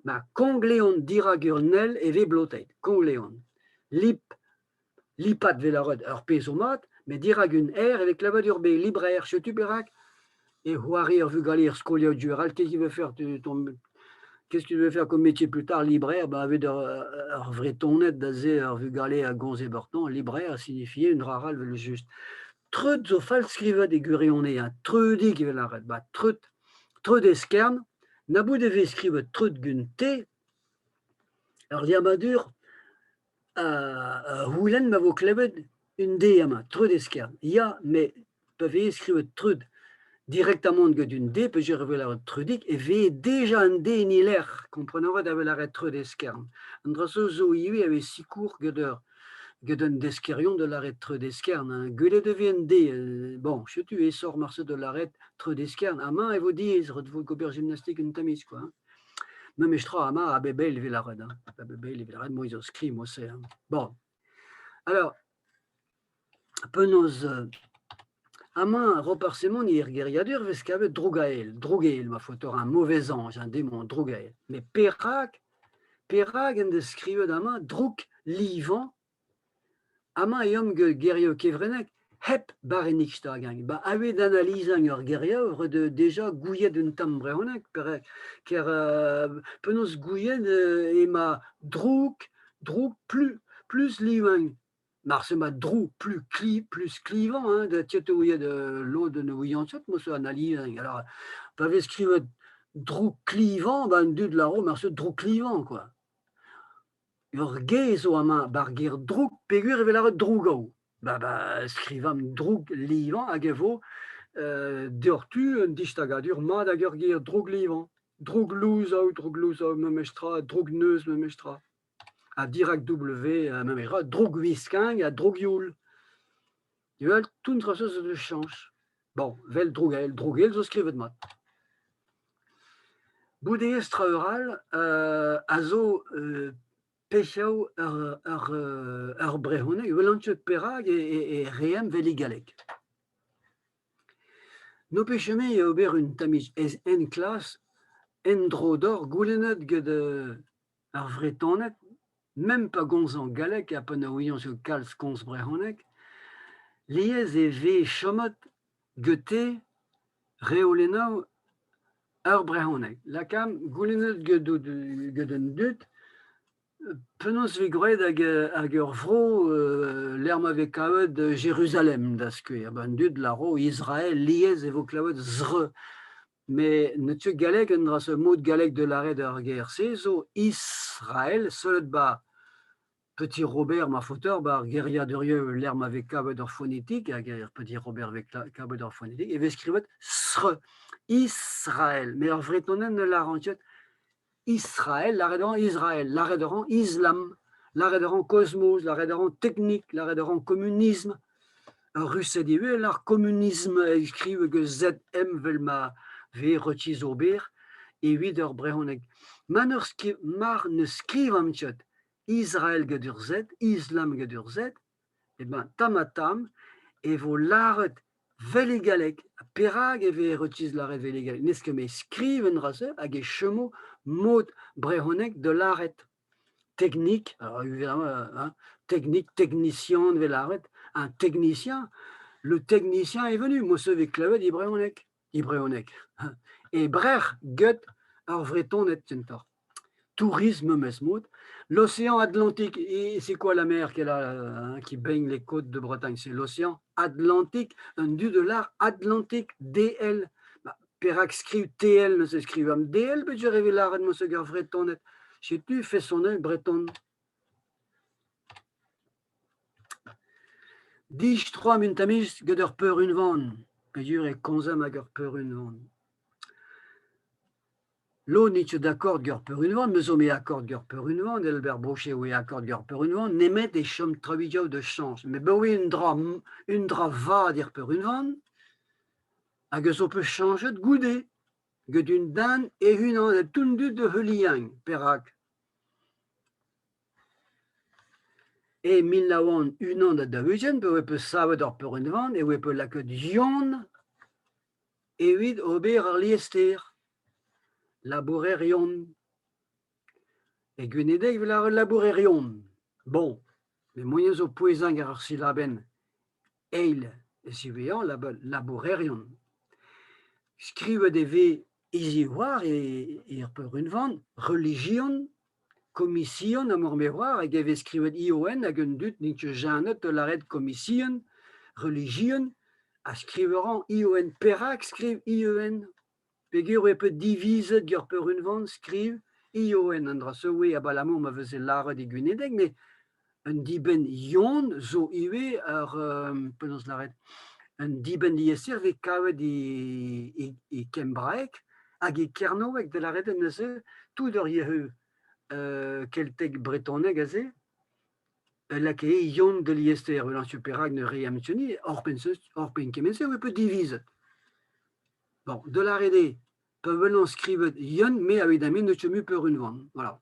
Speaker 2: ma Kongleon dirak ur nell e vez blotaet. Kongleon. Lip, lipat 'vel lâret ur pezh zo mat, met dirak un R e vez klevet ur B, libraer, setu perak e c'hoari ar vugale er skolioù du-all. Qu'est-ce qu'il veut faire ton qu'est-ce que tu veux faire comme métier plus tard? Libraire, bah evit ar Vretoned da se ar vugale a gomze gantañ, libraire a signifie un dra all evel-just. Treut zo fallskrivet e gwirionez, hein, treudig evel lâret. Bah treut, treut eskern, na bout e vez skrivet treut gant T, ur liammadur a c'houlenn ma vo klevet un D amañ, treut eskern. Ya, met pa vez skrivet treut direktamant gant un D, peogwir e vez lâret treudig, e vez deja un D en e lec'h. Kompren a ret a vez lâret treut eskern. An dra-se zo ivez a vez sikour get ur get un deskerion da lâret treut eskern. Hein. Gwelet e vez un D. Bon, setu aesoc'h marse da lâret treut eskern. Amañ e vo diaes, ret vo gober gimnastik un tammig quoi. Hein. Memes tra amañ a bep eil evit lâret hein, a bep eil evit lâret, moi zo skri mod-se hein. Bon, alors penaos amañ Roparz Hemon er geriadur 'vez kavet drougael, drougael ma faotoc'h un mauvais ange, un démon, drougael. Met perak, perak en deus skrivet amañ drouk-livañ? Amañ e omp gerioù kevrennek hep barrennig-stagañ. Ba a-wech d'analizañ ur gerioù ret eo deja gouiet un tamm brezhoneg ker penaos gouiet emañ droug, droug plus livañ. Marse emañ droug plus plus klivañ hein, da tiet ouiet lod ne ouian ket mo zo analizañ. Alors pa vez skrivet droug-klivañ, ba an dud 'lâro marse droug-klivañ quoi. Ur ger zo amañ 'ba ar ger drouk peogwir e vez lâret drougaou. Ba skrivañ drouk-livañ hag e vo deoc'htu un distagadur mat hag ur ger drouk-livañ. Drouk-louzaou, drouk-louzaou memes tra, drouk-neuz memes tra. Ha dirak W memes tra, drouk-wiskañ ha drouk-youl. Evel tout an dra-se zo deus chañs. Bon, 'vel droug-ael, droug-ael zo skrivet mat. Goude tra all a zo pezhioù ur brezhoneg, 'welan ket perak e reemp 'vel e galleg. N'ho peus ket ober un tammig enklask en-dro deoc'h goulennet get ar Vretoned, mem pa gomzan galleg ha pa na ouian ket kalz komz brezhoneg, lies e vez chomet gete reolennoù ur brezhoneg. Lakaomp goulennet get an dud penaos e vez graet hag ur vro lec'h ma vez kavet Jeruzalem da skouer. An dud 'lâro Israel lies e vo klevet zr. Met ne teu galleg un dra mod galleg da lâret ar ger-se zo Israel sellet 'ba Petit Robert ma faoter 'ba ar geriadurioù lec'h ma vez kavet ur fonetik hag er Petit Robert vez kavet ur fonetik e vez skrivet sr Israel met ar Vretoned ne lâran ket Israel lâret a ran Israel lâret a ran Islam lâret a ran kosmoz lâret a ran teknik lâret a ran komunism. Ar Rused ivez lâr komunism e skriv eus ZM 'vel ma vez rekiz ober evit ur brezhoneg. Ma mar ne skrivan ket. Israel get ur Z, Islam get ur Z, eh ben tamm-ha-tamm e vo lâret 'vel e galleg. Ha perak e vez rekiz lâret 'vel e galleg? N'eus ket met skriv an dra-se hag e chomo mod brezhoneg da lâret. Teknik, alors évidemment, hein, teknik, technicien 'vez lâret, un technicien, le technicien est venu, mod-se 'vez klevet e brezhoneg, e brezhoneg. E brec'h get ar Vretoned kentoc'h. Tourisme memes mod. L'océan Atlantique, et c'est quoi la mer qu'elle a, hein, qui baigne les côtes de Bretagne? C'est l'océan Atlantique, un du de l'art Atlantique, DL. Bah, perak skriv TL neuze skriv am DL peogwir e vez lâret mod-se gant ar Vretoned. Setu fesonel breton. Distroamp un tammig gant ur peurunvan, peogwir e komzemp ag ur peurunvan. Lod n'int ket akord gant ur peurunvan, me zo me akord gant ur peurunvan, Albert Brochet oe akord gant ur peurunvan, nemet e chom traoù da chañs. Met 'baoe un dra un dra vat er peurunvan hag a zo peus chañchet goude get un den e-unan ha tout an dud da heuliañ. Perak? E 1941 pa oe peus savet ur peurunvan e oe peus lakaet Yann evit ober ar liester, labourerion. E Gwenedeg e vez lâret labourerion. Bon, met moaien zo pouezañ àr ar silabenn eil ziwezhañ labourerion. Skrivet e vez hiziv war er peurunvan relijion, komision ha mor me c'hoar hag e vez skrivet ION hag un dud n'int ket jenet da lâret komision, relijion ha skriv a ran ION. Perak skriv ION? Peogwir eo bet divizet gant ar peurunvan skriv ION an dra-se oe abalamour ma veze lâret e Gwenedeg met un dibenn Ion zo ivez ur penaos lâret un dibenn liester vez kavet e kembraeg hag e kernoweg da lâret eo neuze tout ur yezh keltek bretonek aze lakae Ion da liester evel setu perak ne reemp ket oc'hpenn kement-se e oe divizet. Bon, da lâret eo, pa welan skrivet Yann, me a evit n'eus ket mui peurunvan, voilà.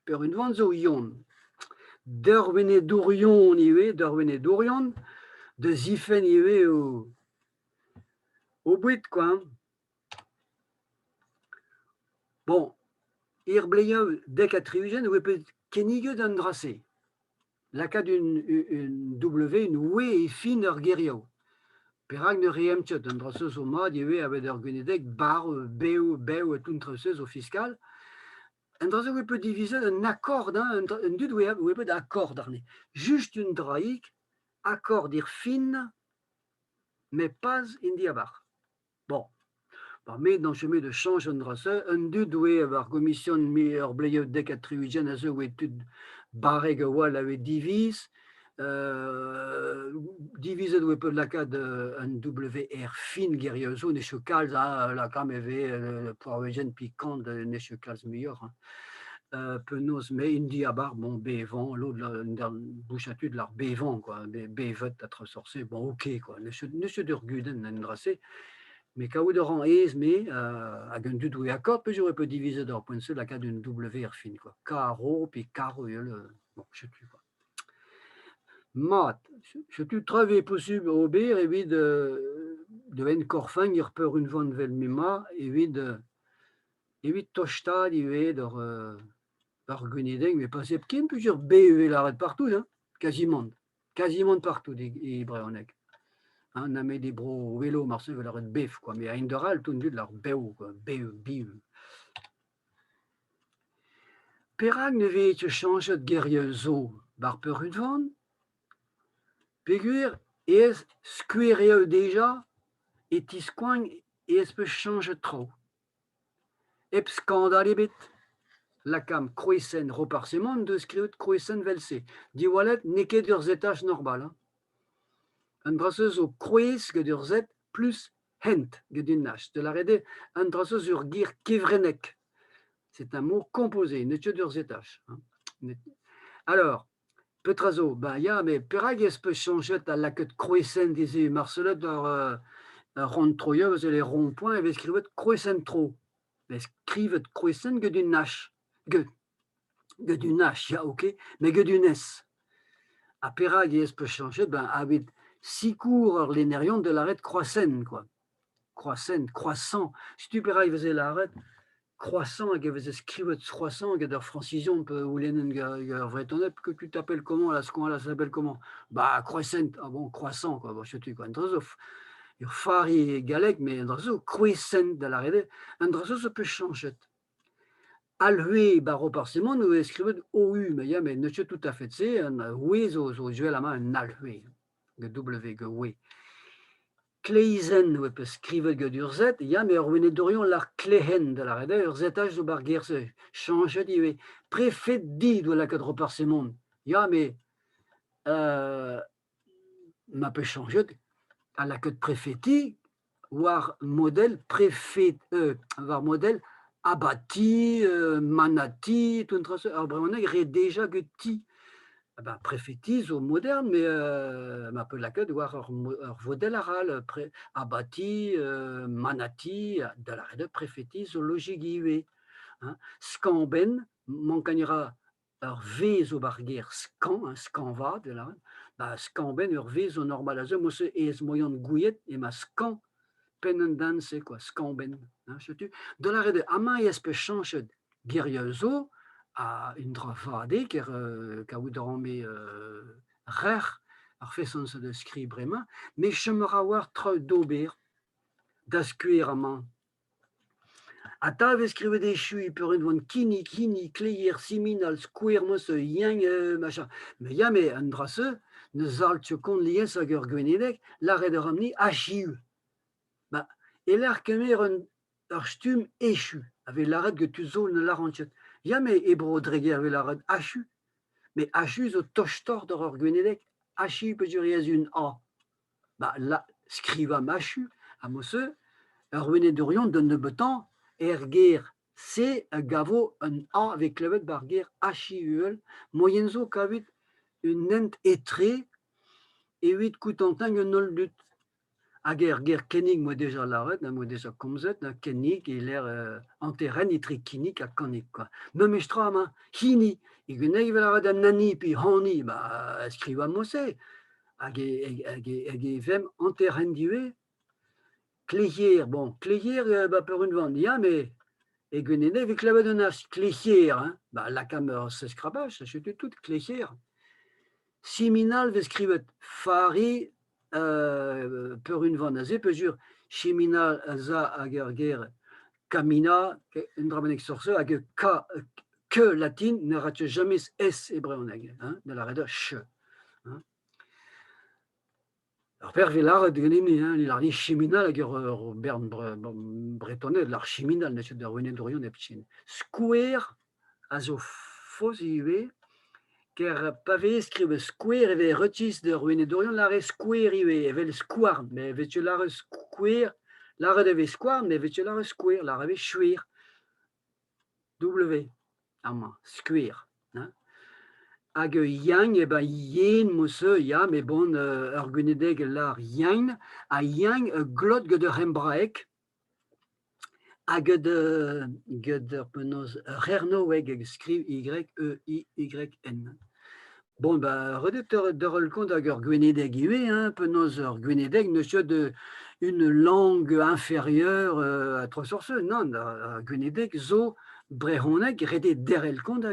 Speaker 2: Peurunvan zo Yann. D'ur wenedourion ivez, d'ur wenedourion, da zifenn ivez o boued quoi. Bon, er bleioù 70 e oa bet kinniget an dra-se. Lakaat un W, un W e fin ur gerioù. Perak ne reemp ket? An dra-se zo mat ivez aveit ur gwenedeg barv, bev, bev ha tout an traoù-se zo fiskal. An dra-se oe bet divizet un akord, hein, un dud oe bet akord àrne. Just un draig, akord er fin, met pas en diabarzh. Bon, bah me n'on ket da chañj an dra-se, un dud oe war gomision me ur bleieù 70 a zeu oe tud barrek a-walc'h a oe diviz, divizet oe peus lakaat un WR fin gerioù zo n'eo ket kalz ha lakaomp e vez poarvezhenn pikant n'eo ket kalz muioc'h hein. Penaos me un diabarzh bon bevañ lod bouch ha tud lâr bevañ quoi bevet ha traoù sort-se bon ok quoi n'eus ket ur gudenn en dra-se met kaout a ran aes me hag an dud oa akord peogwir e peut divizet ar poent-se lakaat un W er fin quoi karo pe karo bon setu quoi. Mat, setu tra vez posubl ober evit da benn korfañ ur peurunvan 'vel m'emañ evit Evit tostaat ivez d'ur ur gunedenn met pas hepken peogwir bez e vez lâret partout hein, kazimant, kazimant partout e brezhoneg. Hein, nemet e bro Welo marse e vez lâret bev kwa, met a-hend-arall tout an dud lâr bev kwa, bev, biv. Perak ne vez ket chañchet gerioù zo 'bar peurunvan? Peogwir ez skouerioù dija e tiskoagn ez peus chañchet traoù. Hep skandal ebet. Lakaomp kroazenn Roparz-Hemon deus skrivet kroazenn 'vel-se. Diwallet n'eo ket ur zetaj normal hein. An dra-se zo kroaz gant ur Z plus hent gant un H. Da lâret eo an dra-se zo ur ger kevrennek. C'est un mot composé, n'eo ket ur zetaj hein. Alors, petra zo? Ben ya, met perak ez peus soñjet da lakaat kroazenn dezhe? Marcellot ur ront-troioù eus les ronds-points e vez skrivet kroazenn-tro. Vez skrivet kroazenn gant un H. Get. Get un H, ya, ok, met get un S. Ha perak ez peus chañchet? Ben, evit sikour ar lennerion da lâret kroazenn, quoi. Kroazenn, croissant. Setu perak e veze lâret croissant hag e veze skrivet croissant get ar Frañsizion pe houlennen gant ar Vretoned que tu t'appelles comment là, ce coin-là s'appelle comment? Bah, croissant, ah bon, croissant, quoi. Bon, setu quoi. Un dra zo ur fari gallek, met un dra zo croissant da lâret eo. Un dra zo zo peus chañchet. Alc'hwez 'ba Roparz-Hemon e vez skrivet OU met ya met n'eus ket tout à fait se, an we zo zo uhel amañ un alc'hwez, gant W gant we. Kleizenn e peus skrivet gant ur Z, ya met ur wenedourion lâr klehenn da lâret eo, ur ZH zo 'ba'r ger-se, chañchet ivez. Prefed-di doa lakaet Roparz-Hemon, ya met ma peus chañchet ha lakaet prefeti war model prefed war model abati, manati, tout an traoù-se. Ar brezhoneg ret deja get ti. Ah ben prefeti zo modern met ma peus lakaet war ur vodell arall, abati, manati, da lâret eo prefeti zo logik ivez. Hein. Skañv-benn, mankañ a ra ur vezh zo 'ba'r gêr skañv, hein, skañvaat e lâran, ba skañv-benn ur vezh zo normal aze, mod-se aes moian gouiet emañ skañv penn an den-se kwa, skañv-benn, hein, setu. Da lâret eo amañ ez peus chañchet gerioù zo ha un dra vat eo ker kaout a ran-me rec'h ar feson-se da skriv bremañ, met chom a ra war traoù d'ober, da skouer amañ. Atav e vez skrivet echuiñ peurunvan kinnig, hini, kleier, siminal, skouer 'meus yeñ machin. Met ya, met an dra-se ne zalc'h ket kont lies hag ur gwenedeg, lâret a ran-ni achiv. Ma, e-lec'h kemer un ur stumm echu a vez lâret get tud zo ne lâran ket. Ya, met e Bro-Dreger e vez lâret achu. Met achu zo tostoc'h d'ur ur gwenedeg, achiv peogwir ez un A. Ba la skrivañ achu ha mod-se ur wenedourion d'un nebeutañ er ger se a gavo un A vez klevet 'ba 'r ger achi-uhel. Moaien zo kavet un hent etre evit koutantañ an holl dud. Hag er ger kennig 'moa deja lâret, 'moa deja komzet, kennig e-lec'h hanterenn etre kinnig ha kannig kwa. Memes tra amañ, hini, e gwenneg e vez lâret an hani pe hani, ba skrivañ mod-se. Hag e vemp hanter-hent ivez. Klehier, bon, klehier ba peurunvan, ya, met e Gwened e vez klevet un az klehier, hein, ba lakaomp ur skrabaj, setu tout, klehier. Siminal vez skrivet Fari peurunvan aze peogwir Chiminal a za hag ur ger Kamina, un dra bennak seurt-se, hag K, K latin ne ra ket james S e brezhoneg, hein, da lâret eo ch. Hein. Ar pec'h vez lâret ganin-me, hein, ne lâr chiminal hag ur bern bretoned lâr chiminal n'eo ket d'ur wenedourion hepken. Skouer a zo faos ivez, ker pa vez skrivet skouer e vez retis d'ur wenedourion lâret skouer ivez, evel skouarn, met e vez ket lâret skouer, lâret e vez skouarn, met e vez ket lâret skouer, lâret e vez chouer. W amañ, skouer. Hein. Hag Yang, eh ben yen mod-se, ya, met bon, ur gwenedeg lâr Yang, ha Yang glot gant ur c'hembraeg ha gant gant ur penaos ur c'hernoweg hag skriv Y-E-I-Y-N. Bon, ben, ret eo deurel kont hag ur gwenedeg ivez, hein, penaos ur gwenedeg n'eus ket une langue inférieure à trois sources. Nann, ar gwenedeg zo brezhoneg, ret eo derc'hel kont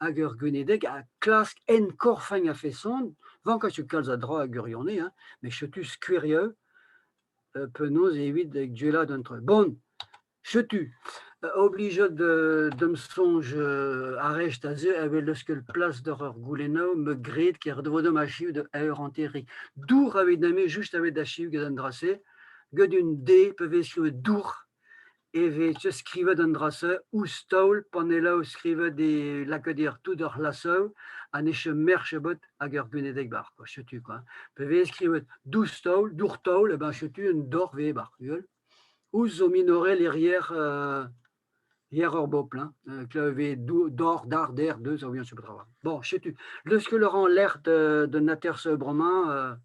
Speaker 2: hag ur gwenedeg a klask enkorfañ a-feson, vank ket kalz a dra a gwirionez, hein, met setu skouerioù penaos evit gwellaat an traoù. Bon, Setu, oblijet d'am soñj arrest aze evel leuskel plas d'ur ur goulennoù ma gred ker vo da'm achiv da eur hanterig. Dour a vez dame just a vez d'achiv get an dra-se, get un D pa vez skrivet dour e vez skrivet an dra-se ouzh taol panelloù skrivet e lakaet eo tout ar c'hlasoù ha ne chom merch ebet hag ur gunedeg bar quoi, setu quoi. Pa vez skrivet douzh taol, dour-taol, eh ben setu un dor vez bar, gwell. Ouzh zo minorel er yer ur bobl, hein, klevet dor, dar, der, deus, a ouian petra oa. Bon, setu, leuskel a ran lec'h d'un aterse bremañ,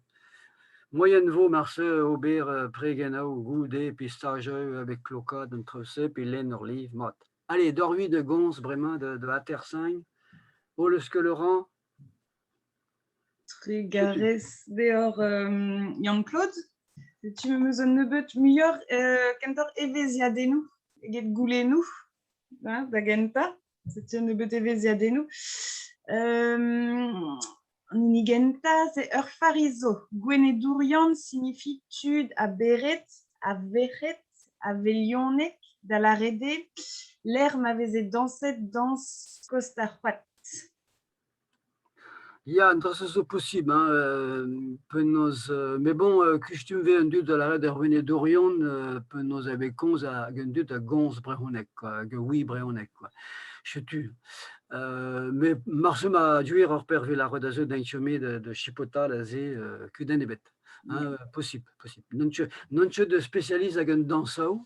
Speaker 2: moaien vo marse ober pregennoù goude pe stajoù avec klokaat an traoù-se pe lenn ur levr mat. Allez, dorvi de gomz bremañ de atersañ. Holl eus ket Laurent.
Speaker 1: Trugarez deoc'h Yann-Claude. Setu em eus un nebeud muioc'h kentoc'h evezhiadennoù eget goulennoù da gentañ. Setu un nebeud evezhiadennoù. An hini gentañ, c'est ur farizo. Gwenedourion signifie tud a bered, a verc'hed, a velioneg, da lâret eo lec'h ma veze dañset dañs kost ar c'hoad.
Speaker 2: Ya, an dra-se zo posibl hein, penaos met bon kustum 'vez an dud da lâret ar Wenedourion penaos e vez komz hag an dud a gomz brezhoneg kwa, hag a oui brezhoneg kwa. Setu. Met marse ma gwir ur pervez lâret aze da chome da chipotal aze kudenn ebet. Hein, posibl, posibl. N'on ket n'on ket de spécialiste hag un dañsoù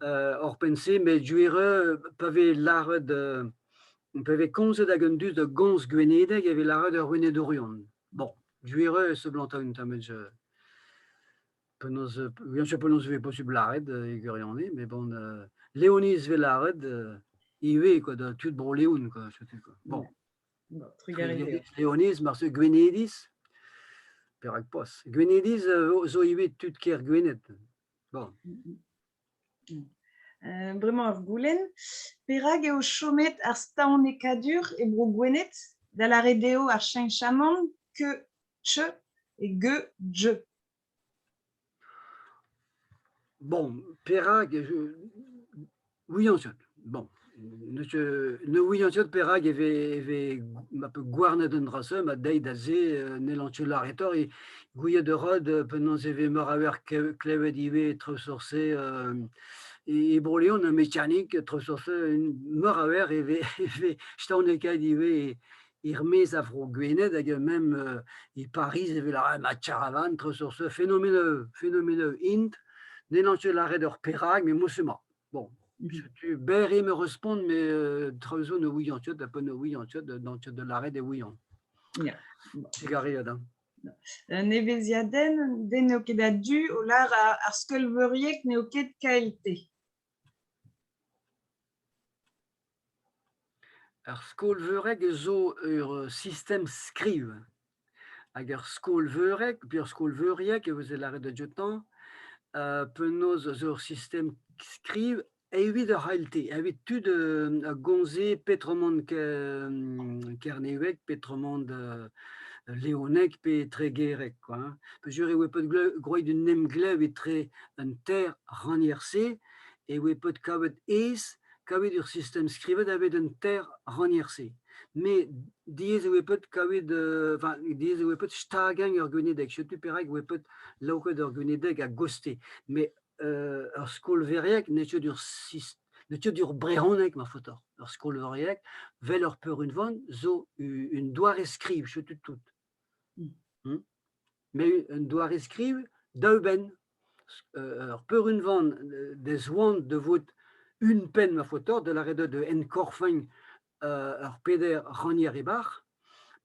Speaker 2: oc'hpenn-se, met gwir eo pa vez lâret pa vez komzet hag an dud a gomz gwenedeg e vez lâret ur wenedourion. Bon, gwir eo e seblant un tamm penaos bien sûr penaos e vez posubl lâret e gwirionez, met bon Leoniz 'vez lâret ivez quoi, da tud Bro-Leon quoi, setu quoi. Bon.
Speaker 1: Bon, trugarez deoc'h.
Speaker 2: Leoniz, marse Gwenediz, perak pas. Gwenediz zo ivez tud kêr Gwened. Bon.
Speaker 1: Bremañ ur goulenn. Perak eo chomet ar staonekadur e Bro-Gwened, da lâret eo ar cheñchamant ke, che e ge, je?
Speaker 2: Bon, perak ouian ket. Bon, n'eus ne ouian ket perak e vez e vez ma peu gouarnet an dra-se, ma deiz da se n'hellan ket lâret e gouiet a ra penaos e vez meur a eur klevet ivez treuzseurt-se e Bro-Leon un mekanik treuzseurt-se meur a eur e vez e vez staonekaet ivez er-maez a Vro-Gwened hag mem e Pariz evel ar ma caravane treuzseurt phénoméneux phénoméneux int n'hellan ket lâret ur perak met mousemañ. Bon, setu berr eo ma respont met traoù zo ne ouian ket ha pa ne ouian ket n'on ket da lâret e ouian.
Speaker 1: Ya.
Speaker 2: Digarezit hein.
Speaker 1: Un evezhiadenn, den n'eo ket a-du o lâr ar skeul-veurieg n'eo ket KLT.
Speaker 2: Ar skol-veureg zo ur sistem skriv. Hag ar skol-veureg pe ur skol-veurieg e veze lâret da dioutañ penaos zo ur sistem skriv evit ar c'hlt, evit tud a gomze peotramant kernewek, peotramant leoneg pe tregereg kwa hein. Peogwir e oa bet groet un emglev etre an teir rannyezh-se e oa bet kavet aes kavet ur sistem skrivet aveit un teir rannyezh-se. Met diaes e oa bet kavet enfin diaes e oa bet stagañ ur gwenedeg. Setu perak e oa bet laoket ur gwenedeg a-gostez. Met ur skol-veurieg n'eo ket ur n'eo ket ur brezhoneg ma faotoc'h. Ur skol-veurieg, 'vel ur peurunvan, zo un doare-skriv, setu tout. Met un doare-skriv daou-benn. Ur peurunvan dez oant da vout un penn ma faotoc'h, da lâret eo da enkorfañ ur peder rannier e-barzh,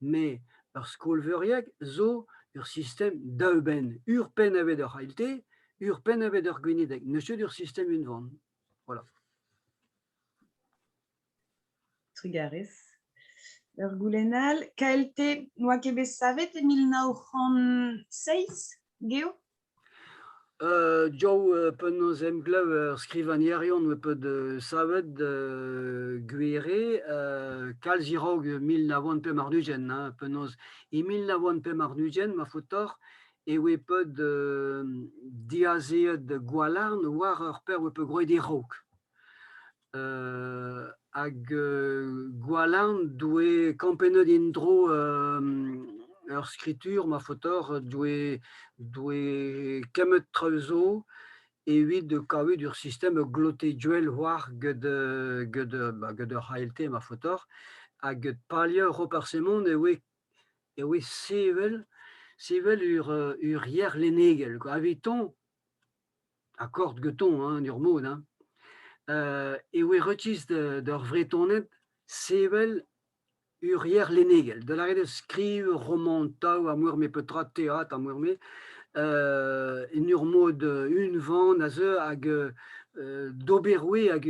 Speaker 2: met ur skol-veurieg zo ur sistem daou-benn. Ur penn evit ur c'hlt, ur penn evit ur gwinideg. N'eus ket ur sistem unvan. Voilà.
Speaker 1: Trugarez. Ur goulenn all, KLT n'oa ket bet savet e 1907, geo?
Speaker 2: Joe penaos emglev ur skrivagnerion oa bet savet gwir eo kalz a-raok 1925 hein, penaos e 1925 ma faotoc'h e oa bet diazeet Gwalarn war ur perzh oa bet groet e-raok. Hag Gwalarn doe kampennet en-dro ur skritur ma faotoc'h doe doe kemmet traoù zo evit kaout ur sistem glote duel war get get ba get ur c'hlt ma faotoc'h hag palier Roparz-Hemon e oe e oe sevel sevel ur ur yer lennegel quoi evitoñ Akord gantañ hein, en ur mod hein, e oe rekiz d'ar Vretoned sevel urier lennegel, da lâret eo skriv romantoù ha meur-me petra, teatr ha meur-me, en ur mod unvan a zeu hag D'ober oe hag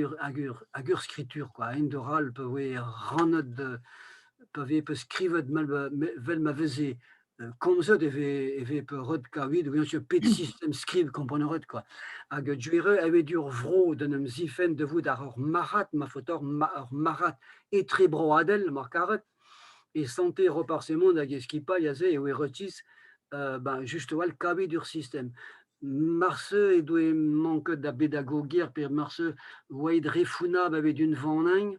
Speaker 2: ur skritur kwa, a-hend-arall pa voe rannet pa vez peurskrivet 'vel ma veze komzet e vez peurret kavet pet sistem skriv komprenet quoi. Hag gwir eo evit ur vro d'en em zifenn da vout ar ur marc'had ma faot ur marc'had etrebroadel mar karet e sante Roparz Hemon hag e skipailh aze e oe retis ben just a-walc'h kavet ur sistem. Marse e doe manket da bedagogiezh pe marse oa re founnabl evit unvaniñ.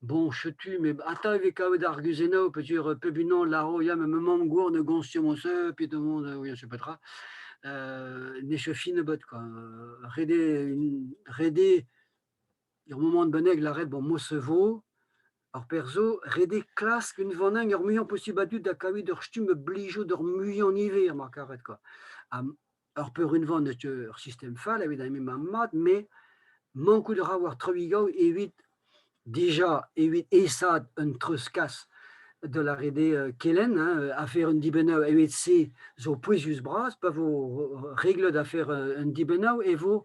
Speaker 2: Bon, setu, met atav e vez kavet arguzennoù peogwir pep unan lâro ya met ma mamm-gozh ne gomz ket pe demande je sais pas petra. Ne fin ebet quoi. Ret eo ur moment bennak lâret bon mo se vo ar perzh zo ret eo klask unvaniñ ar muiañ posubl a dud da kaout ur stumm blijo d'ar muiañ niver mar karet quoi. Ha ur peurunvan n'eo ket ur sistem fall evit ar memor mat met mankout a ra war traoù evit dija evit aesaat un treuzkas da lâret eo kelenn hein, afer un dibennoù evit se zo pouezus-bras pa vo reglet afer un dibennoù e vo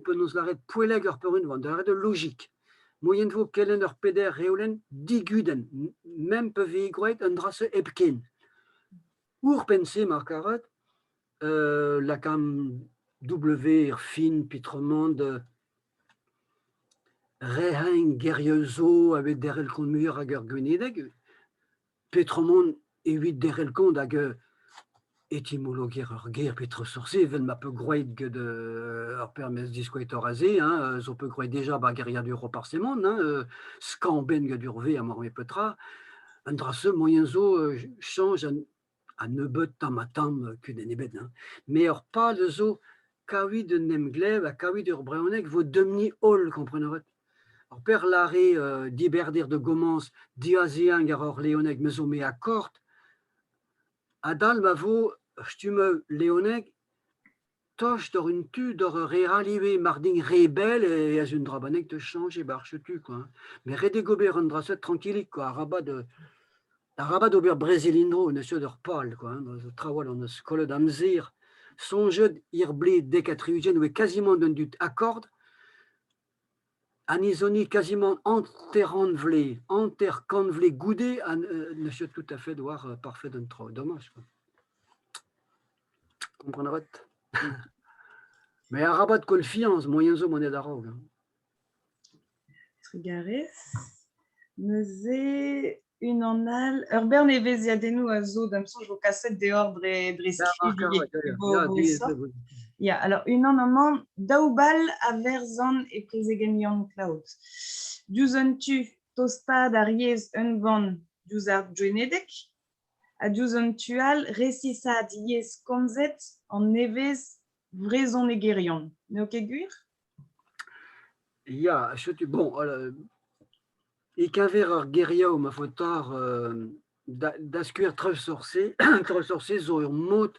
Speaker 2: penaos lâret poellek ur peurunvan, da lâret eo logik. Moaien vo kelenn ur peder reolenn digudenn, mem pa vez gwraet an dra-se hepken. Ouzhpenn-se mar karet, lakaomp W er fin peotramant Reheñ gerioù zo evit derc'hel kont muioc'h hag ur gwenedeg peotramant evit derc'hel kont hag etimologiezh ur ger petra seurt-se evel ma peus gwraet get ar permez diskoueztoc'h aze hein, zo peus gwraet deja 'ba geriadur Roparz Hemon hein, skañv-benn get ur V ha m'oc'h petra. An dra-se moaien zo chañj a-nebeut tamm-ha-tamm kudenn ebet hein. Met ur pal zo kaout un emglev ha kaout ur brezhoneg vo deomp-ni holl kompren a ret. Ar pec'h lâre diberder da gomañs diazeañ ar ur leoneg me zo me akord adal ma vo stumm leoneg tost doc'h un tu doc'h ur re all ivez mar din re bell e ez un dra bennak da chañj e-barzh setu quoi hein. Met ret eo gober an dra-se trankilik quoi arabat ober brezel en-dro n'eus ket ur pal quoi hein, trawalc'h hon eus kollet amzer. Soñjet er blez 70 oe kazimant an dud akord ha ni zo ni kazimant 50 vloaz, 50 vloaz goude ha n'eus ket tout à fait war parfait an traoù. Domaj quoi. Kompren a ret? Mais arabat koll fiañs, moaien zo monet a-raok hein.
Speaker 1: Trugarez. Neuze unan all, ur bern evezhiadennoù a zo da'm soñj vo kaset deoc'h dre skrid ivez. Ya, alors unan amañ, daou bal a verzhan e prezegenn Yann-Klaod. Diouzh un tu, tostaat ar yezh unvan diouzh ar gwenedeg, ha diouzh un tu all, resisaat yezh komzet an nevez vrezhonegerion. N'eo ket gwir?
Speaker 2: Ya, setu bon, e-keñver ar gerioù ma faot da skouer treuzseurt-se, treuzseurt-se zo ur mod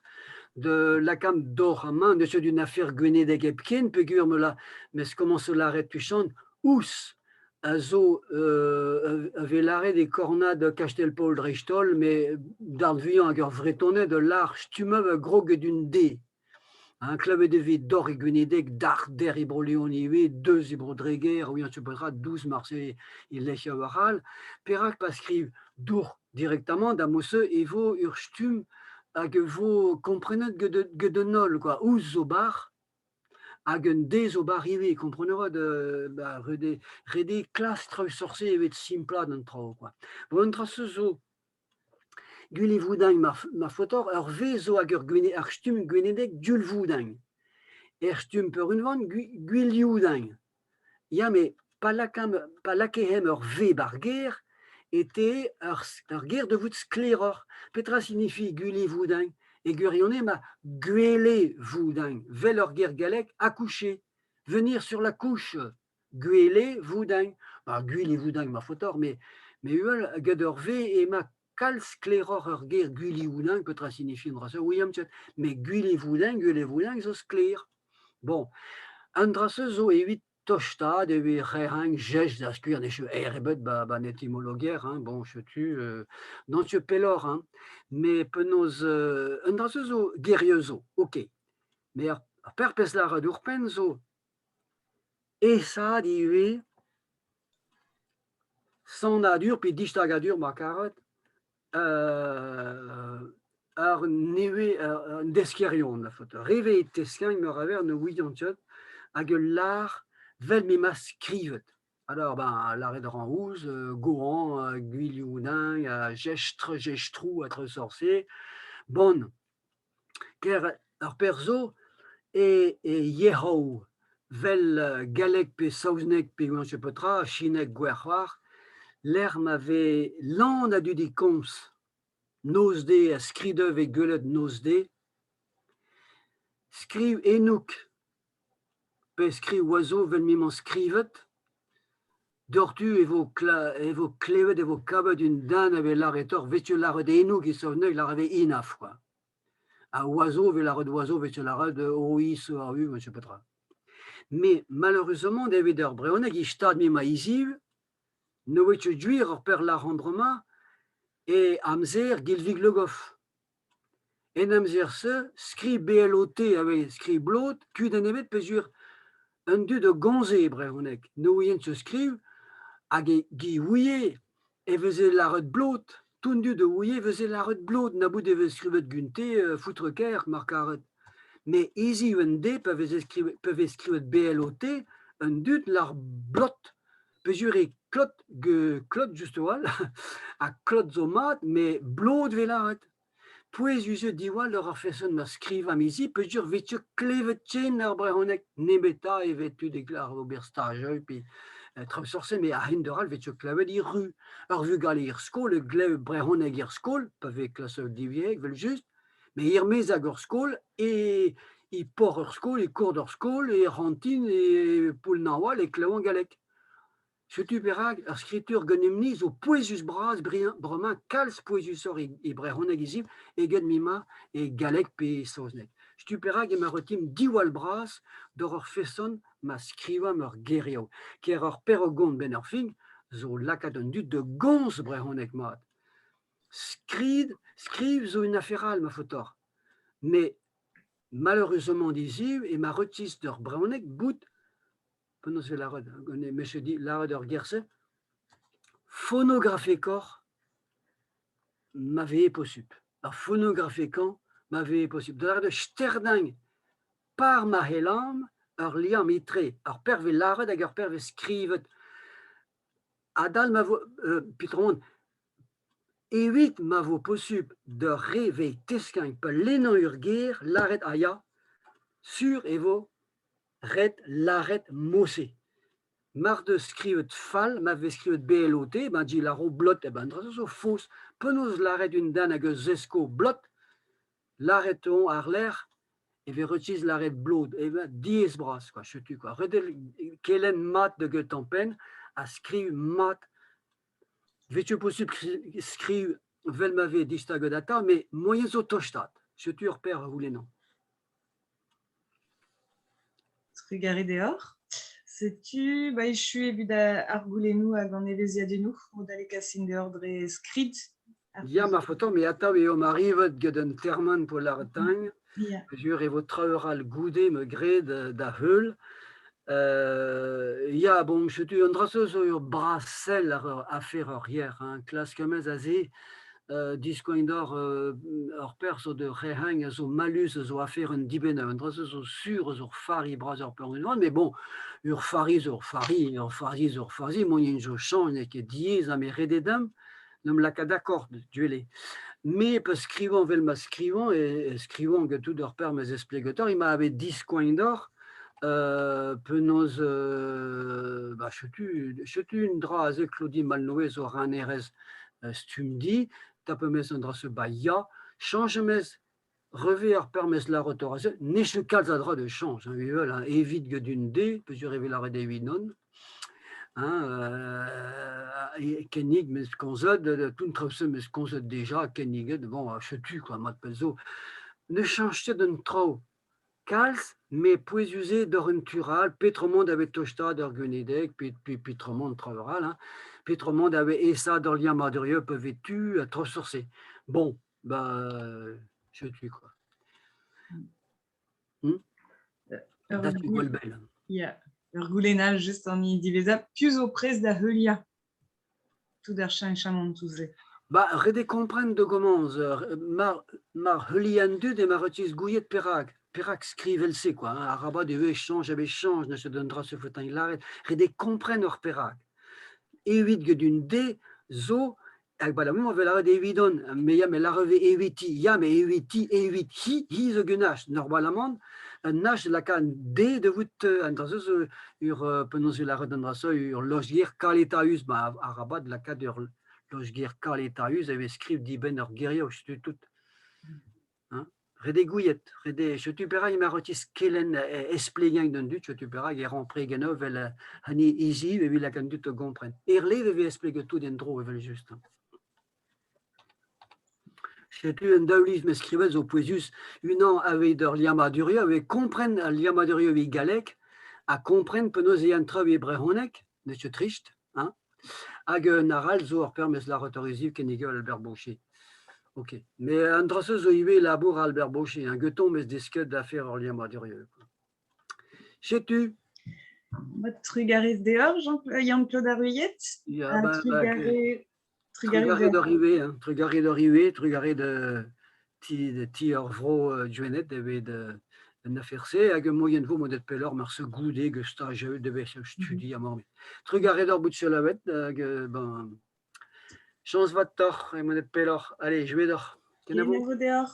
Speaker 2: de lakaat doc'h amañ, n'eus ket un afer gwenedeg hepken peogwir me la mes komañs lâret tuchant ouzh a zo a vez lâret e kornad Kastell-Paol dreist-holl, met darn vuiañ ag ar Vretoned a lâr stummañ a grog get un D. Hein, klevet e vez doc'h e Gwenedeg, dac'h der e Bro-Leon ivez, deus e Bro-Dreger, ouiañ tu petra, dous marse e lec'hioù arall. Perak pa skriv dour directement da mod-se e vo ur stumm hag e vo komprenet get an holl quoi. Ouzh zo bar hag un D zo bar ivez, kompren a ret, ba ret eo klask traoù seurt-se evit simplaat an traoù quoi. Bon, an dra-se zo Gwilivoudañ ma faotoc'h ur wezh zo hag ur stumm gwenedek Gulvoudañ. Er stumm peurunvan Gwilhoudañ. Ya met pa lakaemp ur V ba'r ger e teue ur ger da vout sklaeroc'h. Petra signifie Gwilivoudañ? E gwirionez emañ Gwele-voudañ, 'vel ur ger gallek accoucher, venir sur la couche. Gwele-voudañ. Ba Gwilivoudañ ma faotoc'h met uhel get ur V emañ kalz sklaeroc'h ur ger Gwilivoudañ petra signifie an dra-se ouiamp ket met Gwilivoudañ, Gwelevoudañ zo sklaer. Bon, an dra-se zo evit tostaat evit rehañ jech da skouer ne cheu aer ebet ba an etimologiezh hein, bon setu n'on ket pelloc'h hein. Met penaos an dra-se zo gerioù zo, ok. Met ar pezh lâret ouzhpenn zo. Aesaat ivez sanadur pe distagadur ma karet ar nevez an deskerion a faot. Re vez teskiñ meur a wech ne ouiont ket hag ul lâr 'vel m'emañ skrivet. Alors ben lâret a ran ouzh Gohan, Gwilhou-Nain, Jestr, Jestrou ha traoù sort-se. Bon, ker ar perzh zo e yec'hoù 'vel galleg pe saozneg pe n'on ket petra, chineg gwec'h-c'hoar, lec'h ma vez lan a dud é komz noz-deiz ha skridoù 'vez gwelet noz-deiz. Skriv enouk pe skriv oazo 'vel m'emañ skrivet, doc'htu e vo e vo klevet e vo kavet un den a vez lâretoc'h 'vez ket lâret enouk e saozneg lâret e vez enough kwa. Ha oazo 'vez lâret oazo 'vez ket lâret ois o je sais petra. Mais malheureusement evit ar brezhoneg e stad m'emañ hiziv ne oa ket gwir ur per lâr-an-dra-mañ e amzer Gilvig Le Goff. En amzer-se, skriv BLOT a vez skriv blot, kudenn ebet peogwir an dud a gomze e brezhoneg. Ne ouient ket skriv hag e gi ouie e veze lâret blot. Tout an dud a ouie e veze lâret blot, na bout e veze skrivet gante foutre-kaer mar karet. Met hiziv an deiz pa veze skrivet pa vez skrivet BLOT, an dud lâr blot peogwir eo klot klot just a-walc'h ha klot zo mat met blot 'vez lâret. Pouezus eo diwall ur ar feson ma skrivañ hiziv peogwir 'vez ket klevet ken ar brezhoneg nemetañ e vez tud e klar ober stajoù pe traoù seurt-se met a-hend-all 'vez ket klevet erru. Ar vugale er skol e glev brezhoneg er skol pa vez klasoù divyezhek evel-just met er-maez ag ur skol e e por ur skol, e kourd ur skol, e c'hantin, e Poull-Nañwal e klevan galleg. Setu perak ar skritur ganeomp-ni zo pouezus-bras bremañ kalz pouezusoc'h e brezhoneg hiziv eget m'emañ e galleg pe e saozneg. Setu perak emañ ret diwall bras d'hor ur feson ma skrivamp ur gerioù. Ker ur perrogon benn ar fin zo lakaat an dud da gomz brezhoneg mat. Skrid, skriv zo un afer all ma faotoc'h. Met malheureusement hiziv emañ retis d'ur brezhoneg bout Penaos e vez lâret gant monsieur dit lâret ur ger-se fonografekoc'h ma vehe posupl. Ar fonografekañ ma vehe posupl. Da lâret eo sterdañ par ma c'hellan ur liamm etre ar pervez lâret hag ar pervez skrivet. Adal ma vo peotramant evit ma vo posupl d'ur re vez teskañ pa lennañ ur ger lâret a ya, sur e vo ret lâret mod-se. Mar deus skrivet fall, ma vez skrivet BLOT, ben di lâro blot, eh ben an dra-se zo faos. Penaos lâret un den hag a zesko blot, lâret on àr-lerc'h e vez rekiz lâret blot, eh ben diaes-bras kwa, setu kwa. Ret eo kelenn mat da gentañ-penn ha skriv mat. Vez ket posupl skriv 'vel ma vez distaget atav, met moaien zo tostaat. Setu ur per a c'houlennan.
Speaker 1: Trugarez deoc'h. Setu ba echu evit ar goulennoù hag an evezhiadennoù mod all e kasin deoc'h dre skrid.
Speaker 2: Ya, ma faotañ, met atav eo arrivet get un termen pour lâret din. Peogwir e vo traoù all goude ma graet da heul. Ya, bon, setu an dra-se zo ur bras-sell àr ur afer ur yer, hein. Klask am eus aze diskoañ deoc'h ur perzh zo d'ur c'herc'henn a zo mallus a zo afer un dibenn un dra-se zo sur eus ur fari bras ur peurunvan met bon ur fari zo ur fari ur fazi zo ur fazi moaien zo chañs n'eo ket diaes ha me ret eo dimp 'n em lakaat d'accord duele. Me pa skrivañ 'vel ma skrivañ e skrivañ get tout ur perzh ma zesplegetoc'h emañ bet diskoañ deoc'h penaos bah setu setu un dra aze Claudie Malnoë zo renerez Stumdi, tap am eus an dra-se ba ya, chañj am eus revez ar permez lâret aze, n'eus ket kalz a dra da chañj, hein, evel hein, evit get un D, peogwir e vez lâret evit non, hein, kennig 'meus komzet, tout an traoù-se 'meus komzet deja, kenniget, bon, setu quoi, mat pell zo. Ne chañj ket an traoù. Kalz, met pouezus eo d'ober un tur all, peotramant da vez tostaat ur geunedeg pe peotramant traoù all, hein, peotramant da vez aesaat ur liammadurioù pa vez tu ha traoù seurt-se. Bon, bah setu quoi. Da tu gwall bell.
Speaker 1: Ya. Ur goulenn all just an hini diwezhañ, piv zo prest da heuliañ tout ar cheñchamantoù-se?
Speaker 2: Ba ret eo kompren da gomañs mar mar heuliañ an dud emañ retis gouiet perak. Perak skriv evel-se kwa hein, arabat eo chañj a vez chañj neuze d'un dra se faotañ lâret. Ret eo kompren ur perak. Evit get un D zo hag abalamour e vez lâret evidon, me ya me lâre eviti, ya mais eviti, evit hi, hi zo un H. Normalamant, un H laka un D da vout an dra-se zo ur penaos e lâret an dra-se ur lostger kaletaüs, ma arabat lakaat ur lostger kaletaüs e vez skriv dibenn ur gerioù, setu tout. Hein. Ret eo gouiet, ret eo setu perak emañ retis kelenn esplegañ d'an dud, setu perak e ran pregennoù evel hini hiziv evit lakaat an dud da gompren. Erlev e vez espleget tout en-dro evel-just. Setu un daouliz 'meus skrivet zo pouezus, unan aveit ur liammadurioù, aveit kompren al liammadurioù evit galleg ha kompren penaos eo an traoù e brezhoneg, n'eo ket trist, hein. Hag un arall zo ur permez lâret hiziv kenniget Albert Baucher. Ok. Mais an dra-se zo ivez labour Albert Baucher, hein. Gantañ 'meus desket afer ur liammadurioù. Setu.
Speaker 1: Trugarez deoc'h, Jean Yann-Claude Ar Ruyet.
Speaker 2: Ya, ba, trugarez, trugarez deoc'h ivez, hein. Trugarez deoc'h ivez, trugarez de ti, de ti ur vro Gwened evit an afer-se hag moien vo monet pelloc'h marse goude ge stajeu de vez studi amañ. Trugarez deoc'h bout selaouet hag ben chañs vat deoc'h e monet pelloc'h. Allez, jouez deoc'h.
Speaker 1: Kenavo deoc'h.